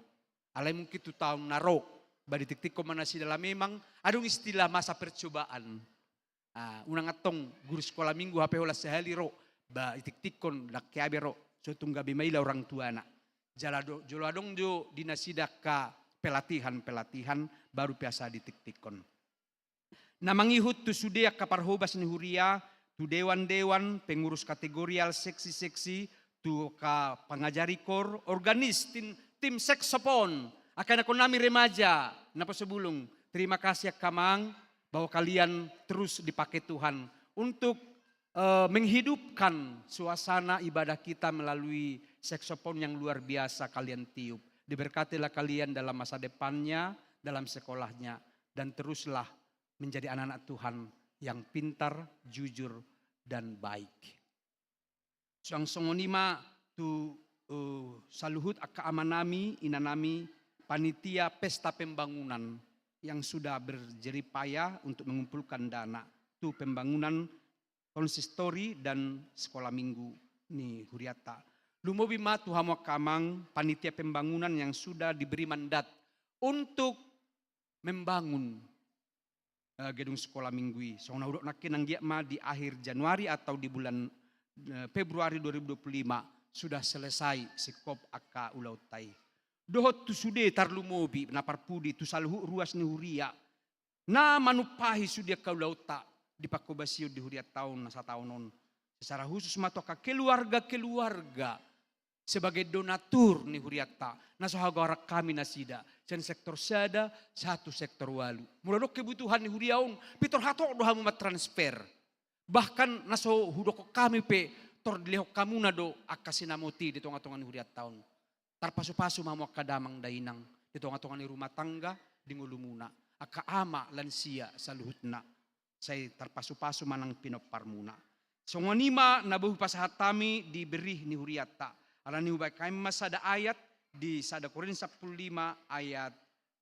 Alai mungkin tu taon na ro, ba ditiktikkon ma nasida, memang adong istilah masa percobaan. Ah, unang antong guru sikola minggu hape holan sahali ro, ba ditiktikkon, ndang hea be ro, so tung gabe maila orang tuana. Jala do, jolo adong jo di nasida angka pelatihan-pelatihan, baru pe asa ditiktikkon. Na mangihut tu sude angka parhobas ni huria, tu dewan-dewan, pengurus kategorial, seksi-seksi, tu angka pangajari kor, organis, tim, tim saksofon, angka anakkonami remaja, naposo bulung. Terima kasih angka amang, bahwa kalian terus dipakai Tuhan untuk, eh, menghidupkan suasana ibadah kita melalui saksofon yang luar biasa kalian tiup. Diberkatilah kalian dalam masa depannya, dalam sekolahnya, dan teruslah menjadi anak-anak Tuhan yang pintar, jujur, dan baik. Suang songon i ma tu, eh, saluhut angka amanami, inanami, panitia pesta pembangunan yang sudah berjerih payah untuk mengumpulkan dana tu pembangunan konsistori dan sekolah minggu ni huriata. Lumobi ma tu hamu angka amang panitia pembangunan yang sudah diberi mandat untuk membangun, eh, gedung sekolah minggu i. Songon na hudok nangkin, anggiat ma di akhir Januari atau di bulan, eh, Februari dua ribu dua puluh lima sudah selesai singkop angka ulaonta i. Dohot tu sude tarlumobi na parpudi tu saluhut ruas ni huria na manumpahi sude angka ulaonta di pangkobasion di hurianta on na sataon on. Secara khusus ma tu angka keluarga-keluarga sebagai donatur ni hurianta, na so hagoaran hami nasida, sian sektor sada sahat tu sektor ualu. Molo adong kebutuhan ni huria on, pintor hatop do hamu mantransfer. Bahkan na so hudokkon hami pe, tor dilehon hamuna do angka sinamot i di tonga-tonga ni hurianta on. Tarpasu-pasu ma hamu angka damang dainang di tonga-tonga ni rumah tangga, di ngolumuna, angka ama, lansia, saluhutna. Sai tarpasu-pasu ma nang pinomparmuna. Songon i ma na boi hupasahat hami di berih ni hurianta. Alani i hubaen hami ma sada ayat di sada Korint sampulu lima ayat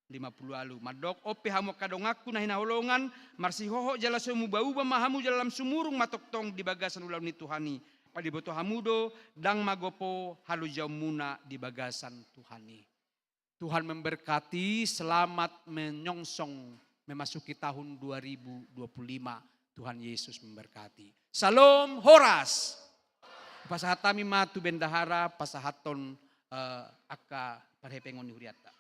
lima pulu ualu. Mandok, on pe hamu angka donganku na hinaholongan, marsihohot jala so muba-uba ma hamu jala lam sumurung ma tongtong di bagasan ulaon ni Tuhan i. Ai diboto hamu do, ndang magopo halojaonmuna di bagasan Tuhan i. Tuhan memberkati, selamat menyongsong memasuki tahun dua ribu dua puluh lima. Tuhan Yesus memberkati. Salom, horas. Pasahat hami ma tu bendahara pasahathon, eh, angka parhepengon ni hurianta.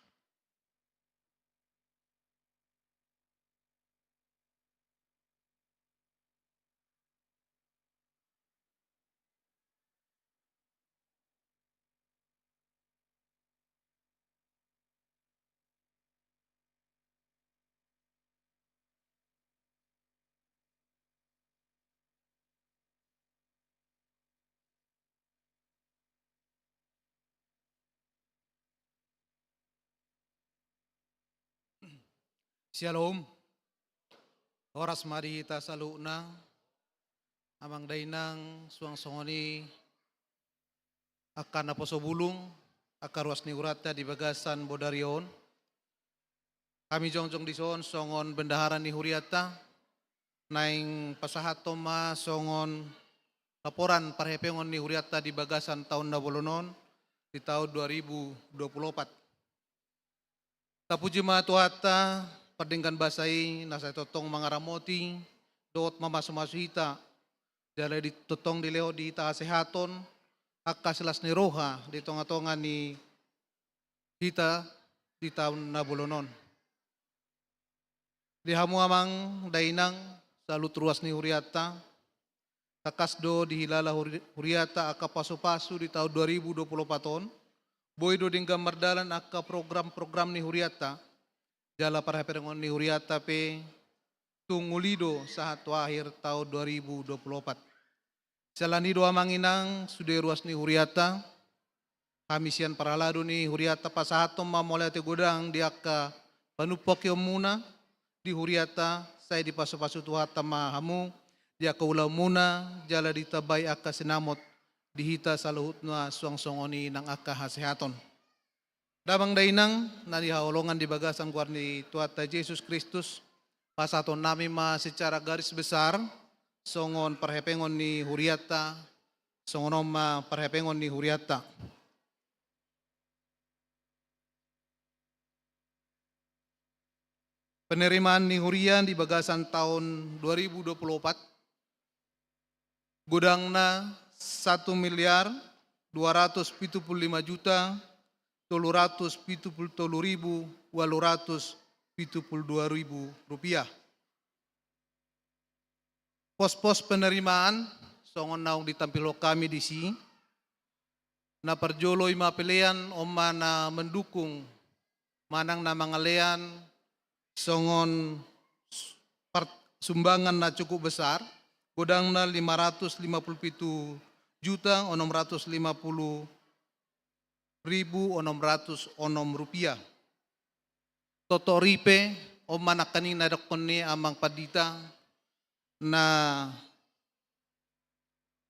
Syalom. Horas ma di hita saluhutna. Amang dainang, suang songon i angka naposo bulung, angka ruas ni hurianta di bagasan bodari on. Hami jongjong dison songon bendahara ni hurianta, naeng pasahathon ma songon laporan parhepengon ni hurianta di bagasan taon na bolon on, di taon dua ribu dua puluh opat. Tapuji ma Tuhanta, pardenggan basa i, na sai tongtong mangaramoti dohot mamasu-masu hita, jala di tongtong dilehon di hita hasehaton, angka silas ni roha di tonga-tonga ni hita di taon na bolon on. Di hamu amang dainang, saluhut ruas ni hurianta, tangkas do dihilala huri-, hurianta angka pasu-pasu di taon dua ribu dua puluh opat on, boi do denggan mardalan angka program-program ni hurianta, jala parhepengon ni hurianta pe tung uli do sahat tu akhir taon dua ribu dua puluh opat. Siala ni i do amang inang, sude ruas ni hurianta, hami sian parhalado ni hurianta pasahathon ma mauliate godang di angka panumpahion muna di hurianta, sai dipasu-pasu Tuhanta ma hamu di angka ulaonmuna, jala ditambai angka sinamot di hita saluhutna suang songon i nang angka hasehaton. Damang dainang na hinaholongan di bagasan goar ni Tuhanta Jesus Kristus, pasahaton nami ma secara garis besar songon parhepengon ni hurianta, songon on ma parhepengon ni hurianta. Penerimaan ni huria di bagasan taon dua ribu dua puluh opat, godangna satu miliar dua ratus pitu pulu lima juta tolu ratus pitu pulu tolu ribu ualu ratus pitu pulu dua ribu rupiah. Pos-pos penerimaan songon naung ditampilhon hami disi. Na parjolo i ma pelean, on ma na mendukung manang na mangalean songon s-, part-, sumbangan na cukup besar, godangna lima ratus lima pulu pitu juta onom ratus lima pulu ribu onom ratus onom rupiah. Toto ripe, on ma nangkaning na didokkon ni amang pandita, na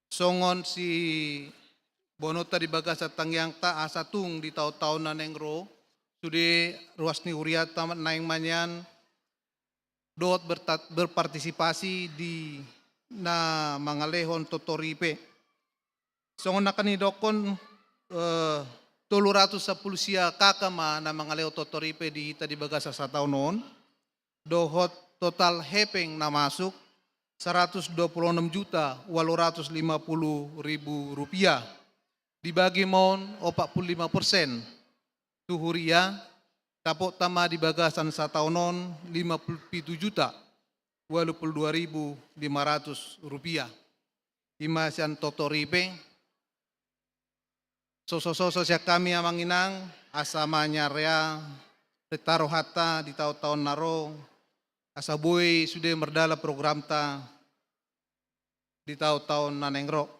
songon siboanonta di bagasan tangiangta asa tung di taon-taon na naeng ro, sude ruas ni hurianta naeng ma nian dohot berta-, berpartisipasi di na mangalehon toto ripe. Songon nangkaning didokkon, eh, tolu ratus sampulu sia K K ma na mangalehon toto ripe di hita di bagasan sataon on, dohot total hepeng na masuk saratus dua pulu onom juta ualu ratus lima pulu ribu rupiah. Dibagi ma on opat pulu lima persen tu huria, dapot ma di bagasan sataon on lima pulu pitu juta ualu pulu dua ribu lima ratus rupiah. I ma sian toto ripe. Sosososo sian hami amang inang, asa ma nian rea, renta rohanta di taon-taon na ro, asa boi sude mardalan programta di taon-taon na naeng ro.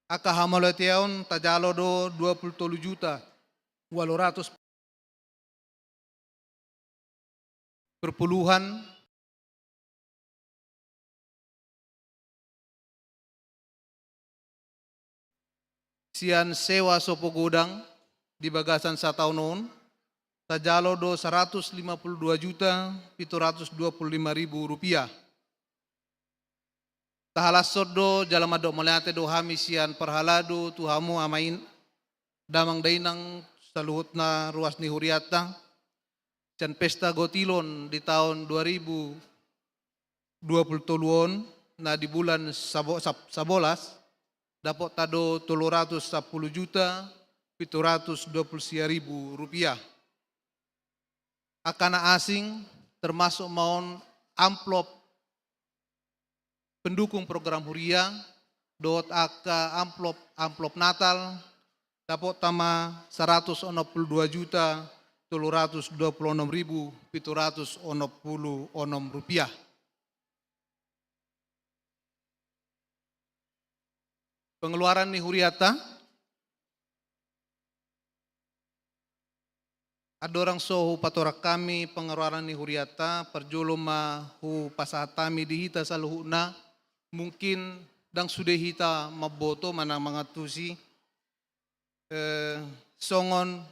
Angka hamauliateon tajalo do dua pulu tolu juta ualu ratus perpuluhan. Sian sewa sopo godang di bagasan sataon on, tajalo do saratus lima pulu dua juta pitu ratus dua pulu lima ribu rupiah. Tahalashon do jala mandok mauliate do hami sian parhalado tu hamu amang damang dainang saluhutna ruas ni hurianta, sian pesta gotilon di taon dua ribu dua pulu tolu on, na di bulan sabo-, sab-, sabolas, dapotta do tolu ratus sampulu juta pitu ratus dua pulu sia ribu rupiah. Angka na asing, termasuk ma on amplop pendukung program huria, dohot angka amplop, amplop Natal, dapotta ma saratus onom pulu dua juta tolu ratus dua pulu onom ribu pitu ratus onom pulu onom rupiah. Pengeluaran ni hurianta. Andorang so hupatorang hami pengeluaran ni hurianta, parjolo ma hupasahat hami di hita saluhutna, mungkin ndang sude hita mamboto manang mangantusi, eh, songon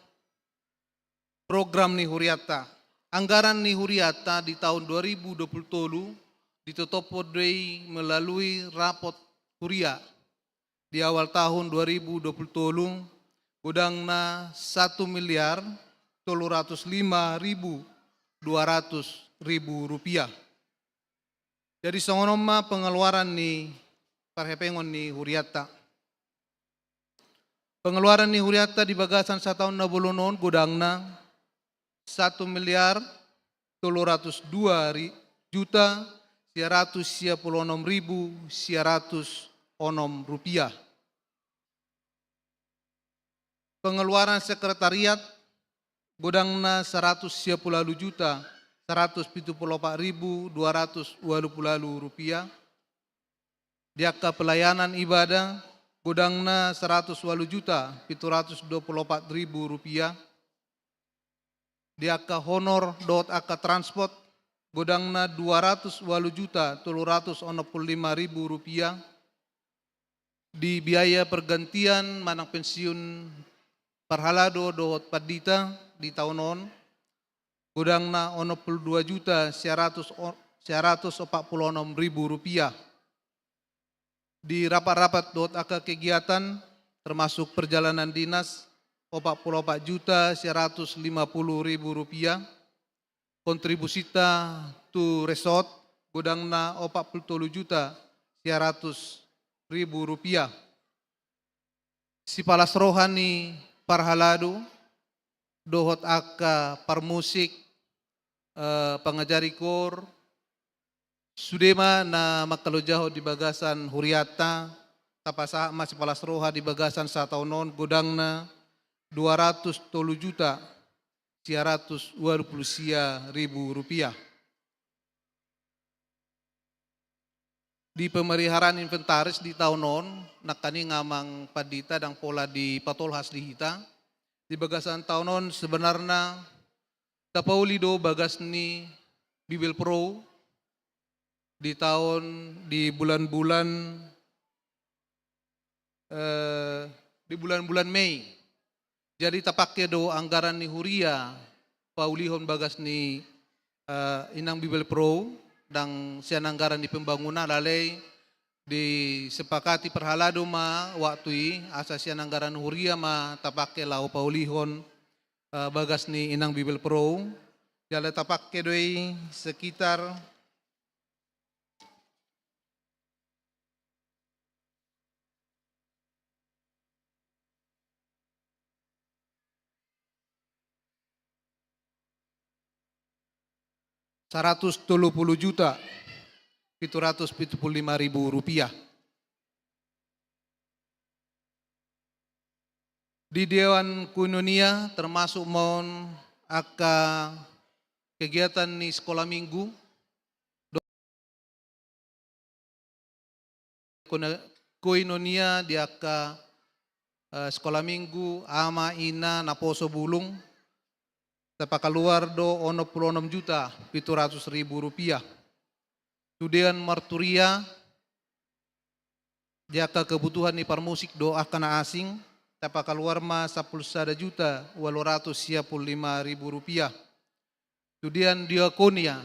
program ni hurianta. Anggaran ni hurianta di taon dua ribu dua puluh tolu ditotophon do i melalui rapot huria. Di awal tahun dua ribu dua puluh tolu, godangna satu miliar tolu ratus lima ribu dua ratus ribu rupiah. Jadi songon on ma pengeluaran ni parhepengon ni hurianta. Pengeluaran ni hurianta di bagasan sataon na bolon on godangna satu miliar tolu ratus dua ri-, juta sia ratus sia pulu onom ribu sia ratus onom rupiah. Pengeluaran sekretariat godangna saratus sia pulu ualu juta saratus pitu pulu opat ribu dua ratus ualu pulu ualu rupiah. Di angka pelayanan ibadah godangna saratus ualu juta pitu ratus dua pulu opat ribu rupiah. Di angka honor dohot angka transport godangna dua ratus ualu juta tolu ratus onom pulu lima ribu rupiah. Di biaya pergantian manang pensiun parhalado dohot pandita di taon on godangna onom pulu dua juta sia ratus o-, sia ratus opat pulu onom ribu rupiah. Di rapat-rapat dohot angka kegiatan, termasuk perjalanan dinas, opat pulu opat juta sia ratus lima pulu ribu rupiah. Kontribusinta tu resort godangna opat pulu tolu juta sia ratus ribu rupiah. Sipalas roha ni parhalado dohot angka parmusik, eh, pangajari koor, sude ma na mangkalojahon di bagasan hurianta. Tapasahat ma sipalas roha di bagasan sataon on godangna dua ratus tolu juta sia ratus ualu pulu sia ribu rupiah. Di pemeliharaan inventaris di taon on, nangkaning amang pandita ndang pola dipatolhas di hita, di bagasan taon on sebenarna tapauli do bagas ni Bibelvrouw di taon, di bulan-bulan, eh, di bulan-bulan Mei. Jadi tapake do anggaran ni huria paulihon bagas ni, eh, inang Bibelvrouw, ndang sian anggaran ni pembangunan, alai disepakati parhalado ma waktu i asa sian anggaran huria ma tapake laho paulihon, eh, bagas ni inang Bibelvrouw. Jala tapake do i sekitar saratus tolu pulu juta pitu ratus pitu pulu lima ribu rupiah. Di Dewan Koinonia termasuk ma on angka kegiatan ni sekolah minggu, koino-, koinonia di angka, eh, sekolah minggu, ama, ina, naposo, bulung, tapakaluar do onom pulu onom juta pitu ratus ribu rupiah. Tu Dewan Marturia, di angka kebutuhan ni parmusik dohot angka na asing, tapakaluar ma sampulu sada juta ualu ratus sia pulu lima ribu rupiah. Tu Dewan Diakonia,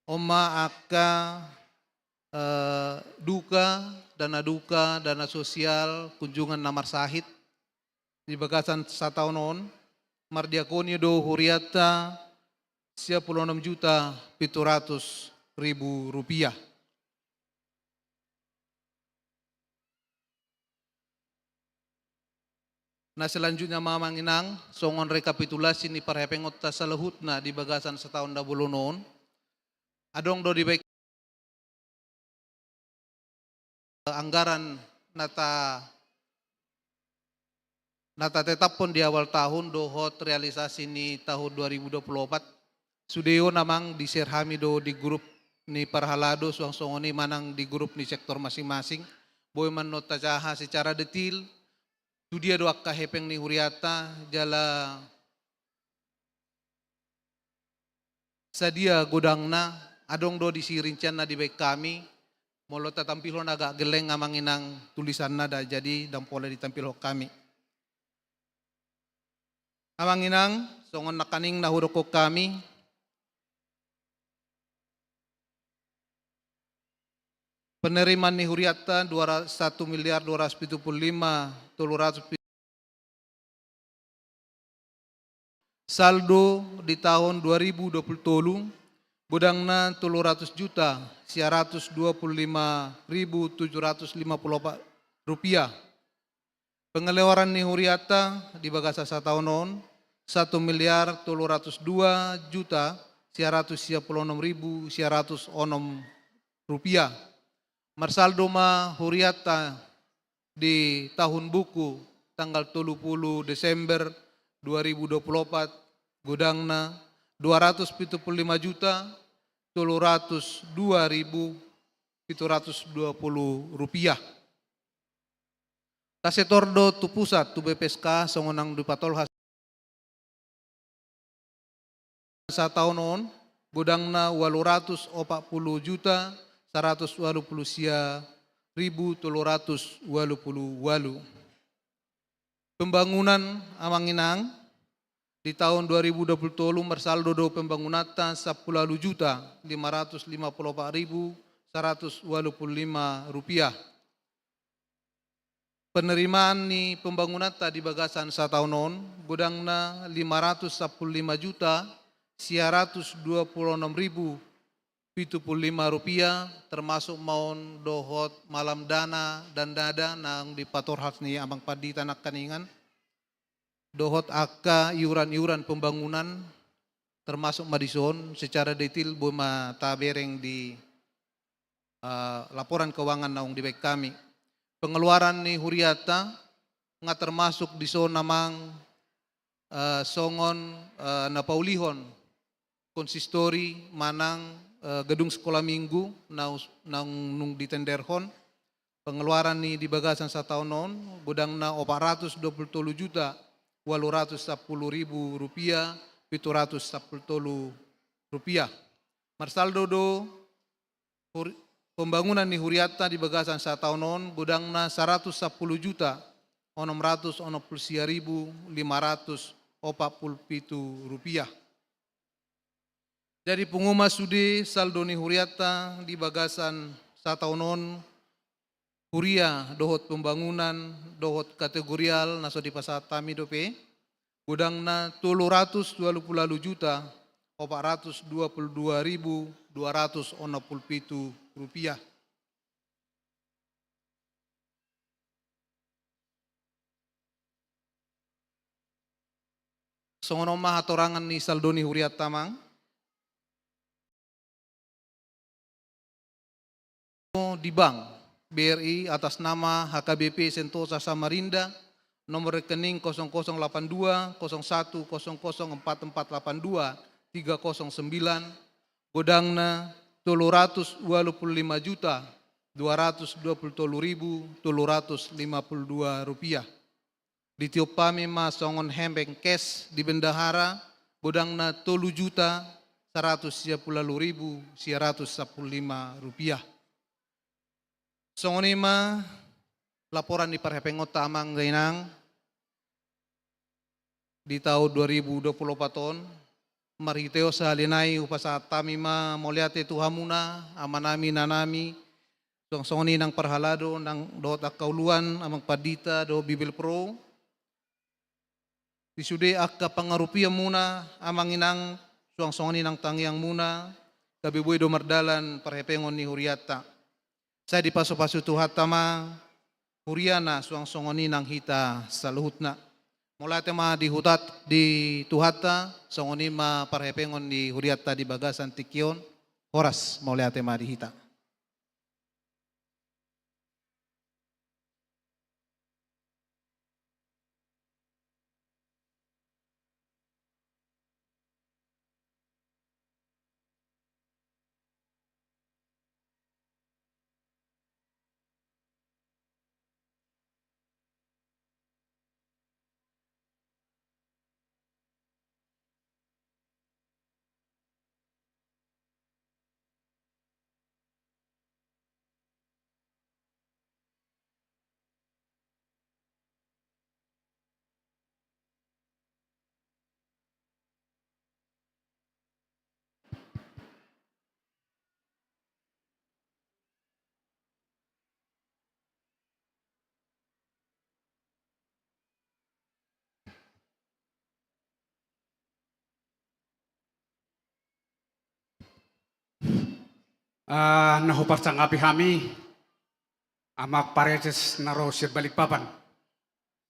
on ma angka, eh, duka, dana duka, dana sosial, kunjungan na marsahit, di bagasan sataon on, mardiakonia do hurianta sia pulu onom juta pitu ratus ribu rupiah. Na selanjutnya ma amang inang, songon rekapitulasi ni parhepengonta saluhutna di bagasan sataon na bolon on. Adong do dibaen anggaran na ta-, na tatetaphon di awal tahun dohot realisasi ni tahun dua ribu dua pulu opat. Sude on amang di-share hami do di grup ni parhalado, suang songon i manang di grup ni sektor masing-masing. Boi ma annon tajaha secara detil tu dia do angka hepeng ni hurianta, jala sadia godangna, adong do disi rincianna dibaen hami. Molo tatampilhon agak gelleng amang inang tulisanna da, jadi ndang pola ditampilhon hami. Amang inang, songon nangkaning na hudokhon hami, penerimaan ni hurianta dua ra-, satu miliar dua ratus pitu pulu lima tolu ratus pi-, saldo di tahun dua ribu dua pulu tolu, godangna tolu ratus juta sia ratus dua pulu lima ribu tujuh ratus lima pulu opat rupiah. Pengeluaran ni hurianta di bagasan sataon on, satu miliar tolu ratus dua juta sia ratus sia pulu onom ribu sia ratus onom rupiah. Marsaldo ma hurianta di tahun buku tanggal tolu pulu Desember dua ribu dua pulu opat, godangna dua ratus pitu pulu lima juta tolu ratus dua ribu pitu ratus dua pulu rupiah. Tasetor do tu pusat, tu B P S K, songon naung dipatolhas sataon on, godangna ualu ratus opat pulu juta saratus ualu pulu sia ribu tolu ratus ualu pulu ualu. Pembangunan amang inang, di tahun dua ribu dua pulu tolu marsaldo do pembangunanta sampulu ualu juta lima ratus lima pulu opat ribu saratus ualu pulu lima rupiah. Penerimaan ni pembangunanta di bagasan sataon on, godangna lima ratus sampulu lima juta sia ratus dua pulu onom ribu pitu pulu lima rupiah, termasuk ma on dohot malam dana dan dada naung dipatorhas ni amang pandita nangkaningan, dohot angka iuran-iuran pembangunan, termasuk ma dison, secara detil boi ma tabereng di, eh, laporan keuangan naung dibaen hami. Pengeluaran ni hurianta nga termasuk dison amang, eh, songon, eh, na paulihon konsistori manang, eh, gedung sekolah minggu naus-, naung nung ditenderhon. Pengeluaran ni di bagasan sataon on, godangna opat ratus dua pulu tolu juta ualu ratus sampulu ribu rupiah pitu ratus sampulu tolu rupiah. Marsaldo do hur-, pembangunan ni hurianta di bagasan sataon on godangna saratus sampulu juta onom ratus onom pulu sia ribu lima ratus opat pulu pitu rupiah. Jadi pungu ma sude saldo ni hurianta di bagasan sataon on, huria dohot pembangunan dohot kategorial na so dipasahat hami dope, godangna tolu ratus ualu pulu ualu juta opat ratus dua pulu dua ribu dua ratus onom pulu pitu rupiah. Songon on ma hatorangan ni saldo ni hurianta, Amang. Di Bank B R I atas nama H K B P Sentosa Samarinda, nomor rekening kosong kosong delapan dua kosong satu kosong kosong empat empat delapan dua tiga kosong sembilan, godangna tolu ratus ualu pulu lima juta dua ratus dua pulu tolu ribu tolu ratus lima pulu dua rupiah. Ditiop hami ma songon hepeng cash di bendahara, godangna tolu juta saratus sia pulu ualu ribu sia ratus sampulu lima rupiah. Songon i ma laporan ni parhepengonta, Amang dohot Inang, di taon dua ribu dua pulu opat on. Marhite on sahali nai hupasahat hami ma mauliate tu hamuna, amanami, inanami, suang songon i nang parhalado, nang dohot angka uluan, Amang Pandita dohot Bibelvrouw. Di sude angka pangarupianmuna, Amang Inang, suang songon i nang tangiangmuna, gabe boi do mardalan parhepengon ni hurianta. Sai dipasupasu Tuhanta ma huriana suang songon i nang hita saluhutna. Mauliate ma di hutat-, di Tuhanta, songon i ma parhepengon ni hurianta di bagasan tingki on. Horas, mauliate ma di hita. Ah, na huparsangapi hami, Amang Pareses na ro sian Balikpapan.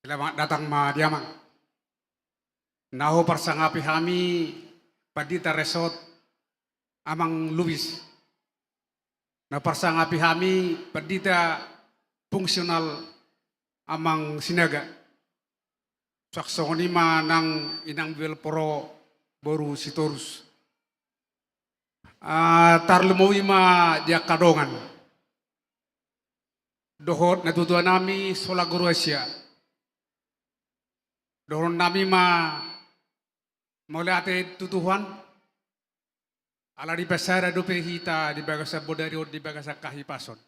Selamat datang ma di Amang. Na huparsangapi hami, Pandita Resort, Amang Lubis. Na huparsangapi hami, Pandita Fungsional, Amang Sinaga. Suang songon i ma nang Inang Bibelvrouw boru Sitorus. Ah, tarlumobi ma di angka dongan dohot natuatuanami Sola Guru Asia. Dohononnami ma mauliate tu Tuhan, ala dipasada dope hita di bagasan bodari on di bagasan hahipason.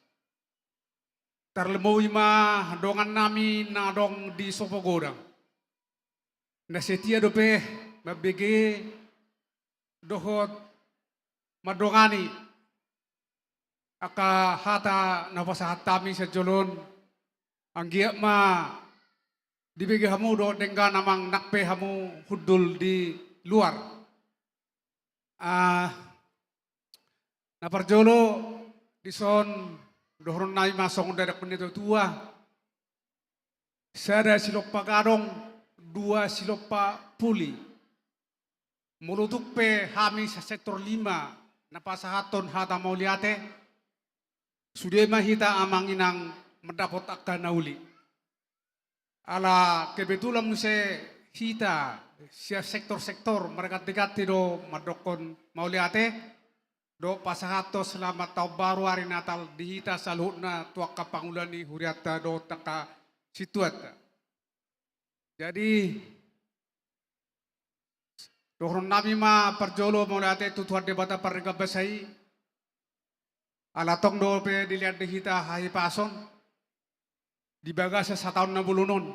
Tarlumobi ma dongannami na adong di Sopogodang, na setia dope mambege dohot mandongani angka hata na pasahat hami sian jolo on. Anggiat ma dibege hamu dohot denggan, Amang, nang pe hamu hundul di luar. Ah, na parjolo, dison dohononnami ma songon didok ni natuatua: Sada silompa gadong, dua silompa puli. Molo tung pe hami sian sektor lima na pasahathon hata mauliate, sude ma hita, Amang Inang, mandapot angka na uli. Ala kebetulan muse hita sian sektor-sektor marganti-ganti do mandokkon mauliate dohot pasahathon selamat tahun baru, ari Natal di hita saluhutna, tu angka pangula ni hurianta dohot angka situanta. Jadi, Dohonon nami ma parjolo mauliate tu Tuhan Debata pardenggan basa i, ala tong dope dilean di hita hahipason di bagasan sataon na bolon on.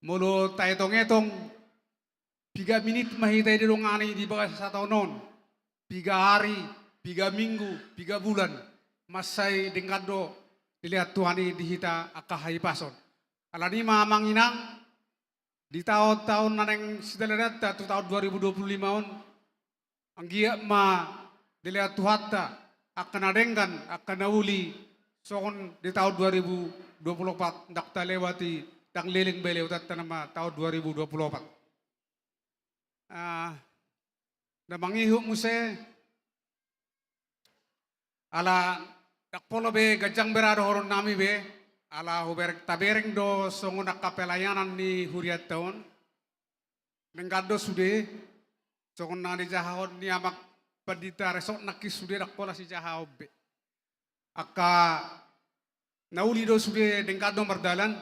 Molo taetong-etong, piga minit ma hita i didongani di bagasan sataon on, piga ari, piga minggu, piga bulan, mansai denggan do dilean Tuhan i di hita angka hahipason. Alani ma amang inang, di taon-taon na naeng sidalananta tu taon dua ribu dua puluh lima on, anggiat ma dilean Tuhanta angka na denggan, angka na uli, songon di taon dua ribu dua puluh opat, ndang talewati, ndang leleng be leotanta nama taon dua ribu dua puluh opat. Ah, na mangihut muse, ala ndang pola be ganjang be ra dohonon nami be, ala hubereng, tabereng do songon angka pelayanan ni hurianta on. Denggan do sude, songon na nijahahon ni amang pandita resort nangkin sude ndang pola sijahahon be. Angka na uli do sude denggan do mardalan,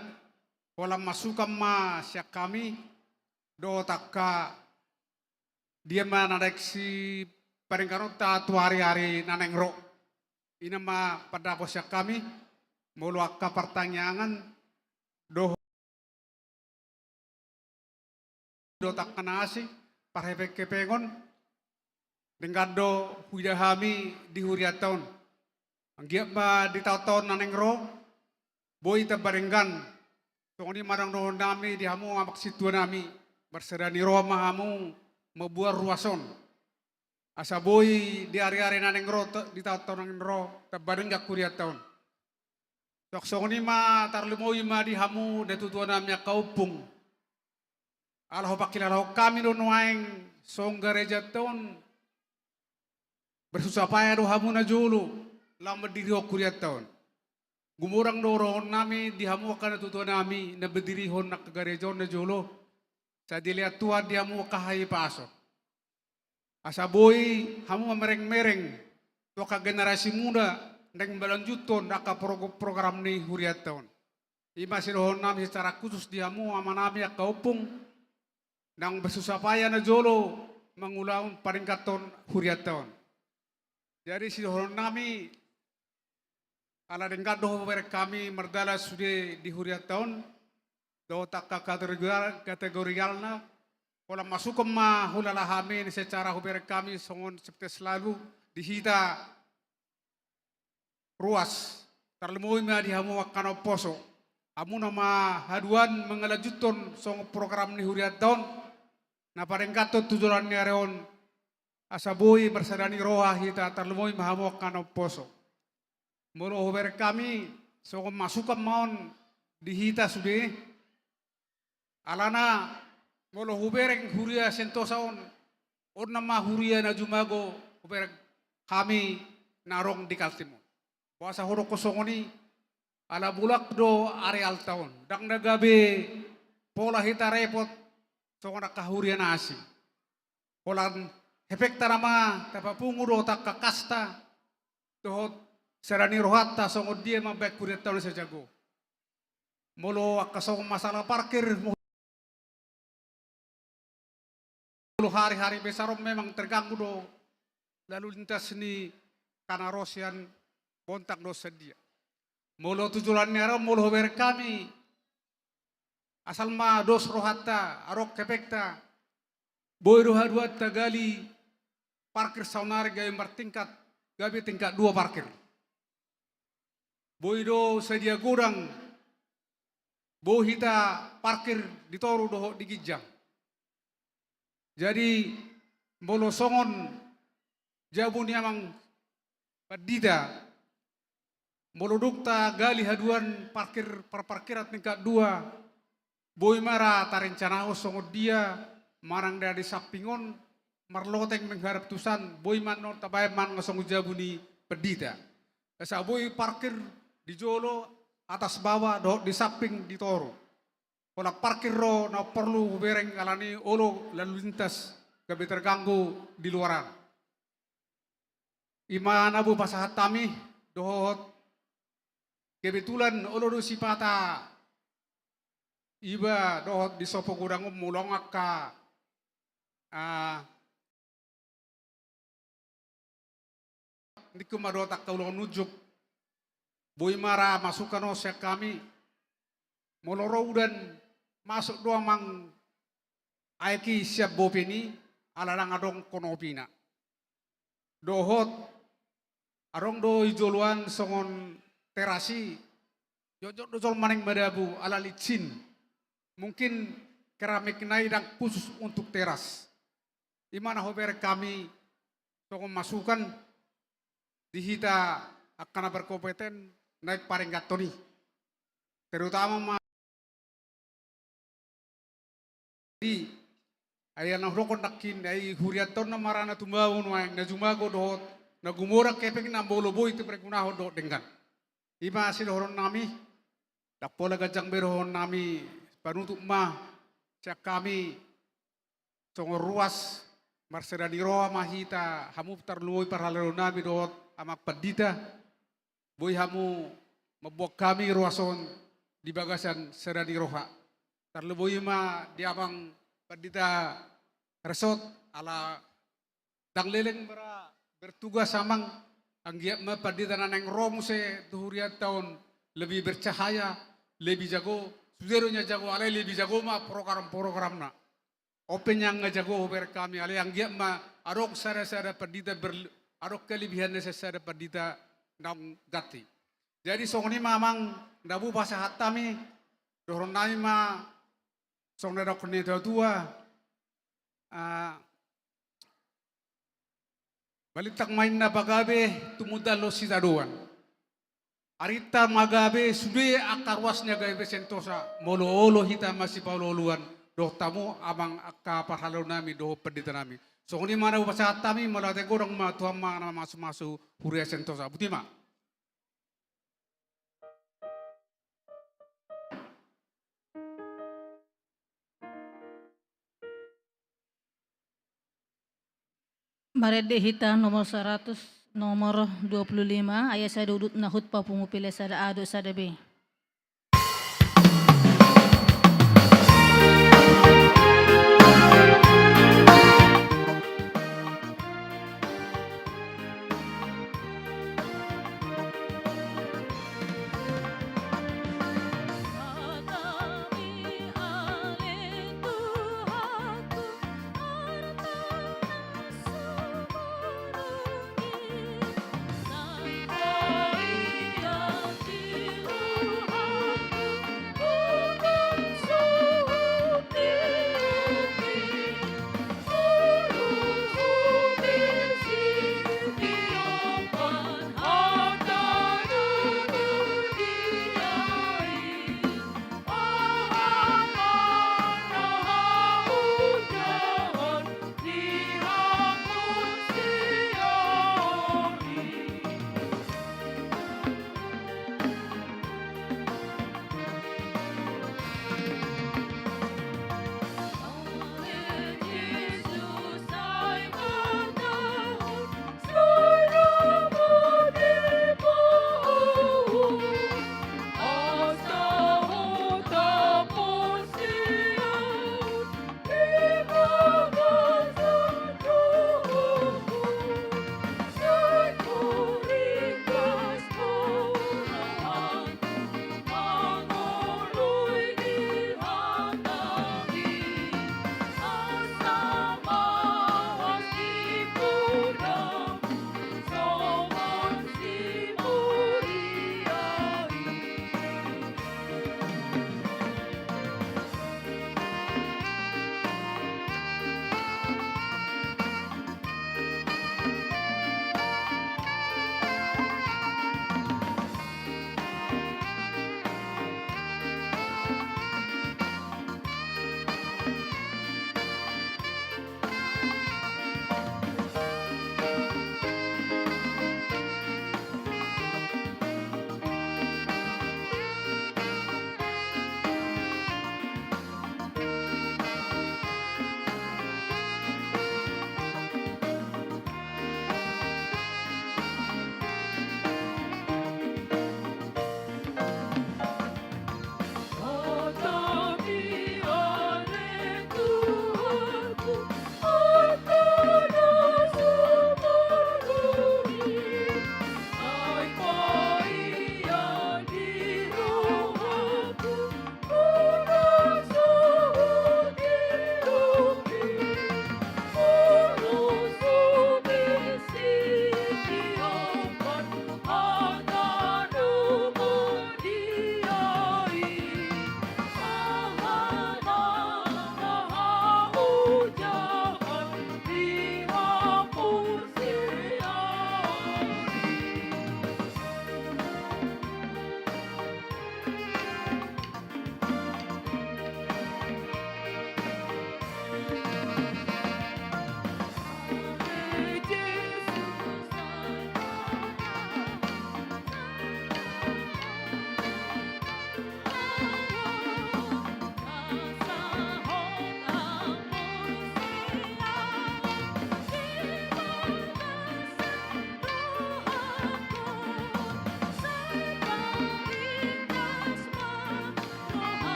holan masukan ma sian hami, dohot angka dia ma na naeng sipadengganonta tu ari-ari na naeng ro. I nama pandapot sian hami, molo angka partangiangan, dohot dohot angka na asing, parhepeng-hepengon, denggan do huida hami di hurianta on. Anggiat ma di taon-taon na naeng ro, boi tamba denggan. Songon i ma dohonon nami di hamu amang sintua nami, marsada ni roha ma hamu mamboan ruas on. Asa boi di ari-ari na naeng ro, di taon-taon na naeng ro, tamba denggan hurianta on. Songon i ma tarlumobi ma di hamu natuatua nami angka ompung. Ala hupangkilalahon hami do nuaeng songon garejanta on, bersusah payah do hamu najolo laho mandirihon hurianta on. Gumodang do rohahon nami di hamu angka natuatua nami na mandirihon angka gareja on najolo. Sai dilean Tuhan di hamu angka hahipason. Asa boi hamu mamereng-mereng tu angka generasi muda naeng melanjuthon angka pro-, program ni hurianta on. I ma sidohonon nami secara khusus di hamu amanami angka ompung naung bersusah payah najolo mangulahon padengganhon hurianta on. Jadi sidohonon nami, ala denggan do hubereng hami mardalan sude di hurianta on, dohot angka kategorial-, kategorialna, holan masukan ma hulala hami secara hubereng hami songon seperti selalu di hita ruas, tarlumobi ma di hamu angka na umposo. Hamu nama haduan mangalanjuthon songon program ni hurianta on, na padengganhon tu joloan ni ari on, asa boi marsada ni roha hita tarlumobi ma hamu angka na umposo. Molo hubereng hami, songon masukan ma on di hita sude, alana molo hubereng huria Sentosa on, on nama huria na jumago hubereng hami na adong di Kaltim on. Boasa hudokkon songon i, ala mulak do arealta on. Ndang na gabe pola hita repot songon angka huria na asing. Holan hepengta nama tapapungu dohot angka kasta, dohot sada ni rohanta songon dia mambahen hurianta on asa jago. Molo angka songon masalah parkir, molo hari-hari besar on memang terganggu do lalu lintas ni kana ro sian Bontang dohot sian dia. Molo tu joloan ni ari on molo hubereng hami, asal ma dos rohanta, adong hepengta, boi do haduan tagali parkir saonari gabe martingkat, gabe tingkat dua parkir. Boi do sadia godang, boi hita parkir di toru dohot di ginjang. Jadi molo songon jabu ni amang pandita, molo dung tagali haduan parkir, parparkiran tingkat dua, boi ma ra tarencanahon songon dia, manang daerah di samping on, marloteng menghadap tu san, boi ma annon tabahen manang songon jabu ni pandita. Asa boi parkir di jolo, atas bawah, dohot di samping, di toru. Holan parkir do na porlu hubereng alani olo lalu lintas gabe terganggu di luaran. I ma na boi pasahat hami, dohot kebetulan olo do sipata iba dohot di Sopo Godang on molo adong angka Ah, ningku ma dohot angka ulaon unjuk. Boi ma ra masukan on sian hami. Molo ro udan, masuk do amang aek i sian bope ni, ala ndang adong konopina. Dohot adong do di joloan songon teras i, jotjot do jolma naeng madabu ala licin. Mungkin keramikna i ndang khusus untuk teras. I ma na hubereng hami songon masukan di hita angka na berkompeten naeng paringgaton i. Terutama ma di, ai na hudokkon nangkin, ai hurianta on na marana tumaon, ai na jumago dohot na gumodang hepeng na molo boi tu pergunahon dohot denggan. I ma sidohonon nami, ndang pola ganjang be dohonon nami, panutup ma sian hami, songon ruas, marsada ni roha ma hita, hamu tarlumobi parhalado nami dohot amang pandita, boi hamu mamboan hami ruas on di bagasan sada ni roha. Tarlumobi ma di amang pandita Resot, ala ndang leleng mara bertugas amang, anggiat ma pandita na naeng ro muse tu hurianta on lebih bercahaya, lebih jago, sude do nian jago, alai lebih jago ma program-programna. On pe nian nga jago hubereng hami, alai anggiat ma adong sada-sada pandita ber-, adong kelebihanna sada-sada pandita naung ganti. Jadi songon i ma amang, na boi pasahat hami, dohonon nami ma, songon na didok ni natua-tua, ah, balintang ma inna pagabe, tumundalhon sitadoan. Arinta ma gabe, sude angka ruas ni H K B P Sentosa, molo olo hita masipaolo-oloan, dohot hamu amang angka parhalado nami, dohot pandita nami. Songon i ma na hupasahat hami, mauliate godang ma, Tuhan ma na mamasu-masu huria Sentosa. Boti ma. Marende hita nomor saratus, nomor dua puluh lima, ayat sada, udutna hut papungu, pilihan sada A dohot sada B.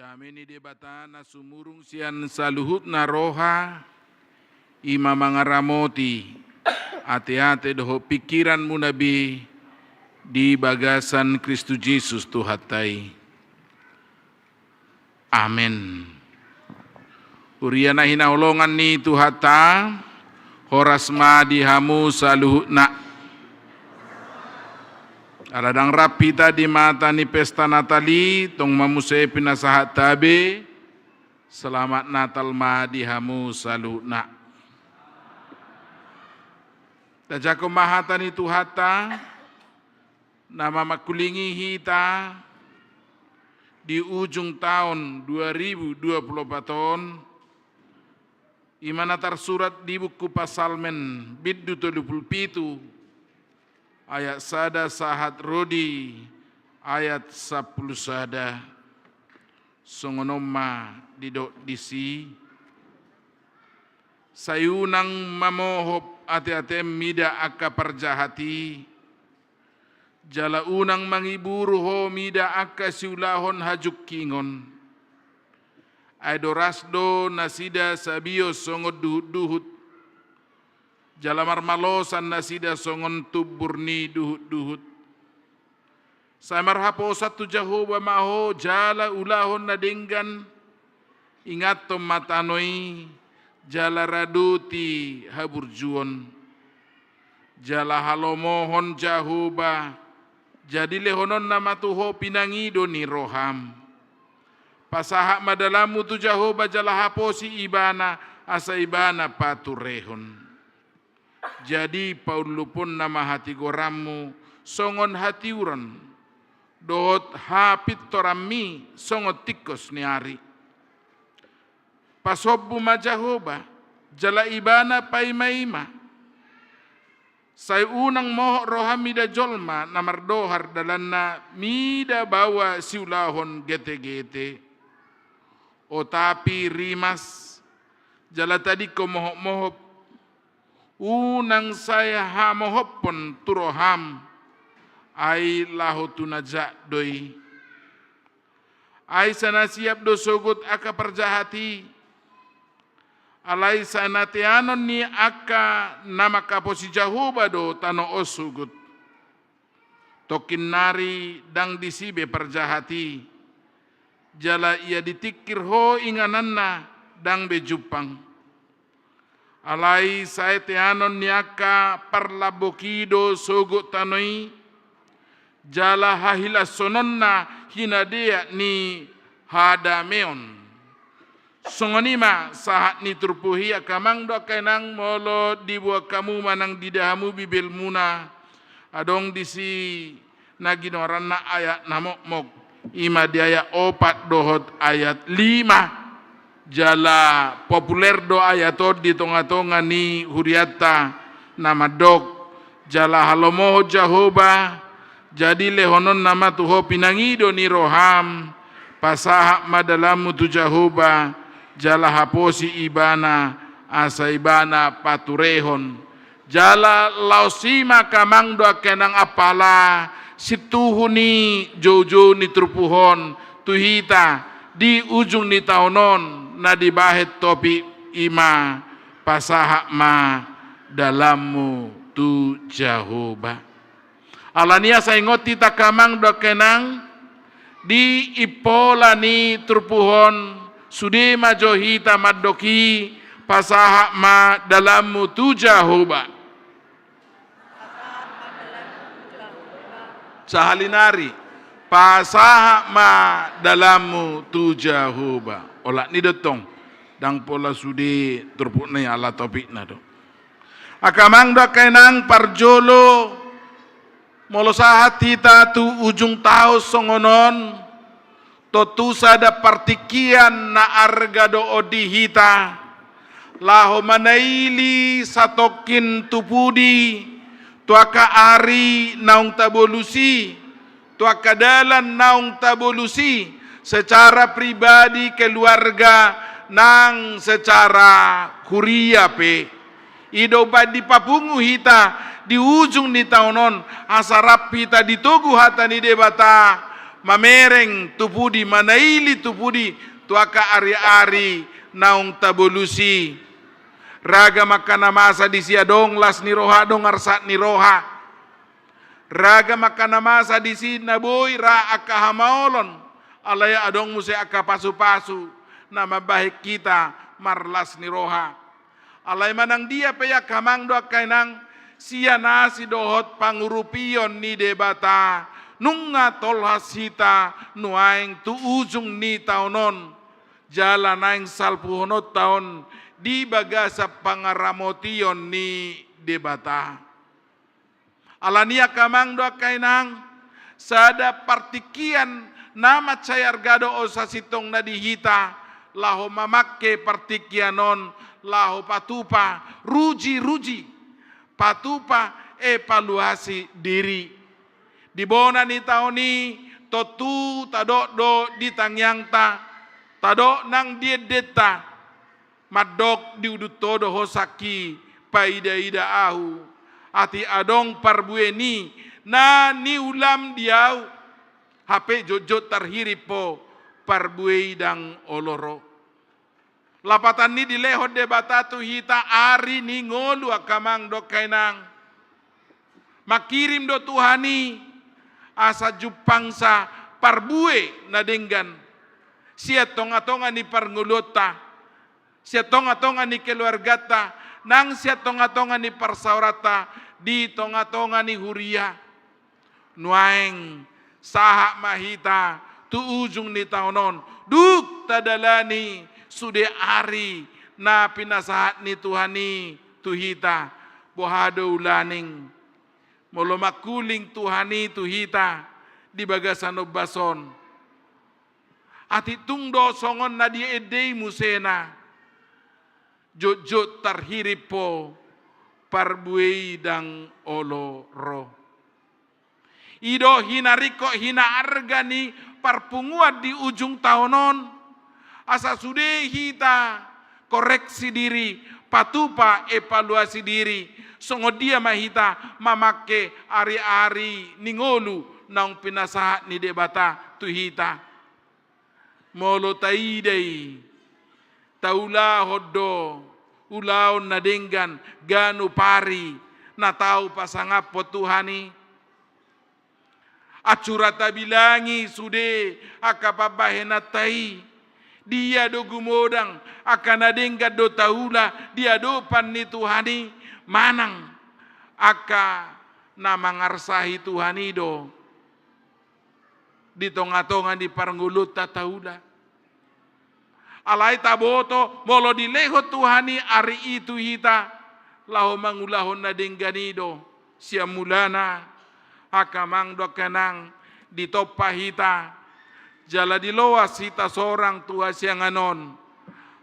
Dame ni Debata na sumurung sian saluhutna roha, i ma mangaramoti ateate dohot pingkiranmuna be di bagasan Kristus Jesus Tuhanta i. Amen. Huria na hinaholongan ni Tuhanta, horas ma di hamu saluhutna. Ala ndang rap hita di mata ni pesta Natal i, tong ma muse pinasahat hita be, selamat Natal ma di hamu saluhutna. Tajangkon ma hata ni Tuhanta, na mamangkulingi hita di ujung taon dua ribu dua puluh empat on, i ma na tarsurat di buku Psalmen bindu tolu pulu pitu, ayat sada sahat ro di ayat sampulu sada. Songon on ma didok disi: Sai unang mamohop ateatem mida angka parjahat i, jala unang mangiburu ho mida angka siulahon hajungkingon. Ai doras do nasida sabios songon duhutduhut, jala marmalosan nasida songon tumbur ni duhutduhut. Sai marhaposan tu Jahowa ma ho jala ulahon na denggan, ingathon ma tano i jala radoti haburjuon. Jala halomohon Jahowa, jadi lehononna ma tu ho pinangido ni roham. Pasahat ma dalanmu tu Jahowa jala haposi Ibana, asa Ibana paturehon. Jadi pauluponna ma hatigoranmu songon hatiuron, dohot hapintoranmi songon tingkos ni ari. Pasombu ma Jahowa, jala Ibana paimaima. Sai unang mohop roham mida jolma na mardohar dalanna mida baoa siulahon getegete. Oto, rimas, jala tadingkon mohopmohop. Unang sai hamohophon tu roham, ai laho tu na jat do i. Ai sai na siap do sogot angka parjahat i. Alai sai na teanon ni angka na manghaposi Jahowa do tano on sogot. Tongkin nari ndang disi be parjahat i, jala ia ditingkir ho ingananna ndang be jumpang. Alai sai teanon ni angka parlambok i do sogot tano i, jala hahilashononna hinadeak ni hadameon. Songon i ma sahat ni turpuk i, angka amang dohot angka inang, molo dibuat hamu manang diida hamu Bibelmuna, adong disi na ginoaranna ayat na mokmok, i ma di ayat opat dohot ayat lima. Jala populer do ayat on di tongatonga ni hurianta na mandok: Jala halomohon Jahowa, jadi lehononna ma tu ho pinangido ni roham, pasahat ma dalanmu tu Jahowa, jala haposi Ibana, asa Ibana paturehon. Jala laos i ma angka amang dohot angka inang, apala sintuhu ni joujou ni turpuk on tu hita di ujung ni taon on, na dibahen topik i ma pasahat ma dalanmu tu Jahowa. Alani i asa ingot hita angka amang dohot angka inang, di impola ni turpuk on, sude ma jo hita mandok i, pasahat ma dalanmu tu Jahowa. Sahali nari, pasahat ma dalanmu tu Jahowa. Olat ni do tong, ndang pola sude turpukna i ala topikna do. Angka amang dohot angka inang, parjolo, molo sahat hita tu ujung taon songon on, tontu sada partingkian na arga do on di hita, laho manaili satongkin tu pudi, tu angka ari naung tabolus i, tu angka dalan naung tabolus i, secara pribadi, keluarga, nang secara huria pe. I do umbahen dipapungu hita di ujung ni taon on, asa rap hita ditogu hata ni Debata, mamereng tu pudi, manaili tu pudi, tu angka ari-ari naung tabolus i. Ragam angka na masa disi adong las ni roha, adong arsak ni roha. Ragam angka na masa disi na boi ra angka hamaolon, alai adong muse angka pasu-pasu na mambahen hita marlas ni roha. Alai manang dia pe, angka amang dohot angka inang, sian asi dohot pangurupion ni Debata, nunga tolhas hita nuaeng tu ujung ni taon on, jala naeng salpuhononta on di bagasan pangaramotion ni Debata. Alani i, angka amang dohot angka inang, sada partingkian na mansai arga do on sasintongna di hita, laho mamangke partingkian on laho patupa ruji-ruji, patupa evaluasi diri. Di bona ni taon i, tontu tadok do di tangiangta, tadok nang di endenta, mandok: Diudut Ho do, Ho sangki, paida-ida ahu. Atik adong parbue ni na niulam di ahu, hape jotjot tarhirim Ho, parbue i ndang olo ro. Lapatan ni i dilehon Debata tu hita ari ni ngolu, angka amang dohot angka inang. Mangkirim do Tuhan i asa jumpangsa parbue na denggan sian tonga-tonga ni parngoluonta, sian tonga-tonga ni keluarganta, nang sian tonga-tonga ni parsaoranta, di tonga-tonga ni huria. Nuaeng sahat ma hita tu ujung ni taon on, dung tadalani sude ari na pinasahat ni Tuhan i tu hita. Boha do ulaning? Molo mangkuling Tuhan i tu hita di bagasan ombas on, atik tung do songon na di ende i musena, jotjot tarhirim Ho, parbue i ndang olo ro. I do hinaringkot hinaarga ni parpunguan di ujung taon on, asa sude hita koreksi diri, patupa evaluasi diri, songon dia ma hita mamangke ari-ari ni ngolu naung pinasahat ni Debata tu hita. Molo taida i, taulahon do ulaon na denggan ganup ari na tau pasangaphon Tuhan i. Anjuran tabilangi sude angka pambahenanta i. Dia do gumodang angka na denggan do taula di adopan ni Tuhan i, manang angka na mangarsahi Tuhan i do di tonga-tonga ni parngoluonta taula. Alai taboto, molo dilehon Tuhan i ari i tu hita, laho mangulahon na denggan i do. Sian mulana, angka amang dohot angka inang, ditompa hita jala diloas hita sorang tu hasiangan on,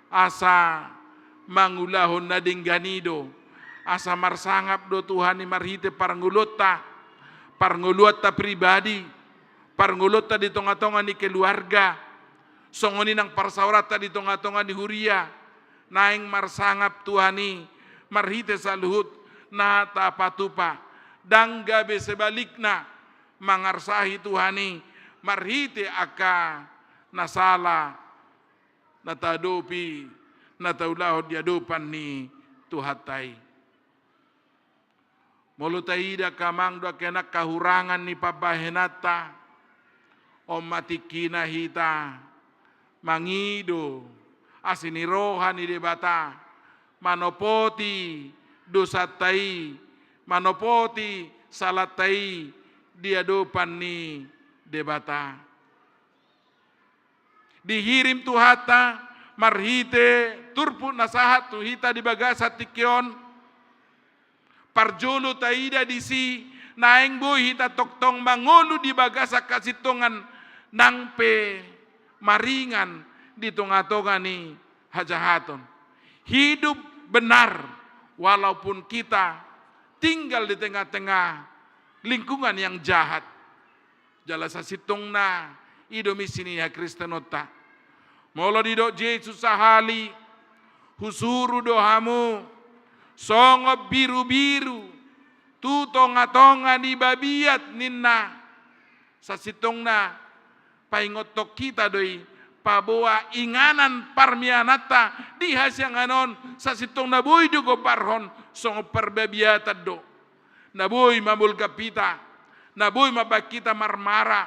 asa mangulahon na denggan i do, asa marsangap do Tuhan i marhite parngoluonta, parngoluonta pribadi, parngoluonta di tonga-tonga ni keluarga, songon i nang parsaoranta di tonga-tonga ni huria. Naeng marsangap Tuhan i marhite saluhut na tapatupa. Ndang gabe sebalikna, mangarsahi Tuhan i marhite angka na sala na taadopi, na taulahon di adopan ni Tuhanta i. Molo taida, angka amang dohot angka inang, hahurangan ni pambahenanta, on ma tingkina hita mangido asi ni roha ni Debata, manopoti dosanta i, manopoti salanta i di adopan ni Debata. Dihirim Tuhanta marhite turpuk na sahat tu hita di bagasan tingki on. Parjolo taida disi, naeng boi hita tongtong mangolu di bagasan hasintongan nang pe maringan di tonga-tonga ni hajahaton. Hidup benar walaupun kita tinggal di tengah-tengah lingkungan yang jahat. Jala sasintongna, i do misi ni hakristenonta. Molo didok Jesus sahali, husuru do hamu songon birubiru tu tonga-tonga ni babiat, ninna. Sasintongna, Paingothon hita do i, paboa inganan parmiananta di hasiangan on, sasintongna boi do digombarhon songon parbabiatan do. Na boi mamolgap hita, na boi mambahen hita marmara,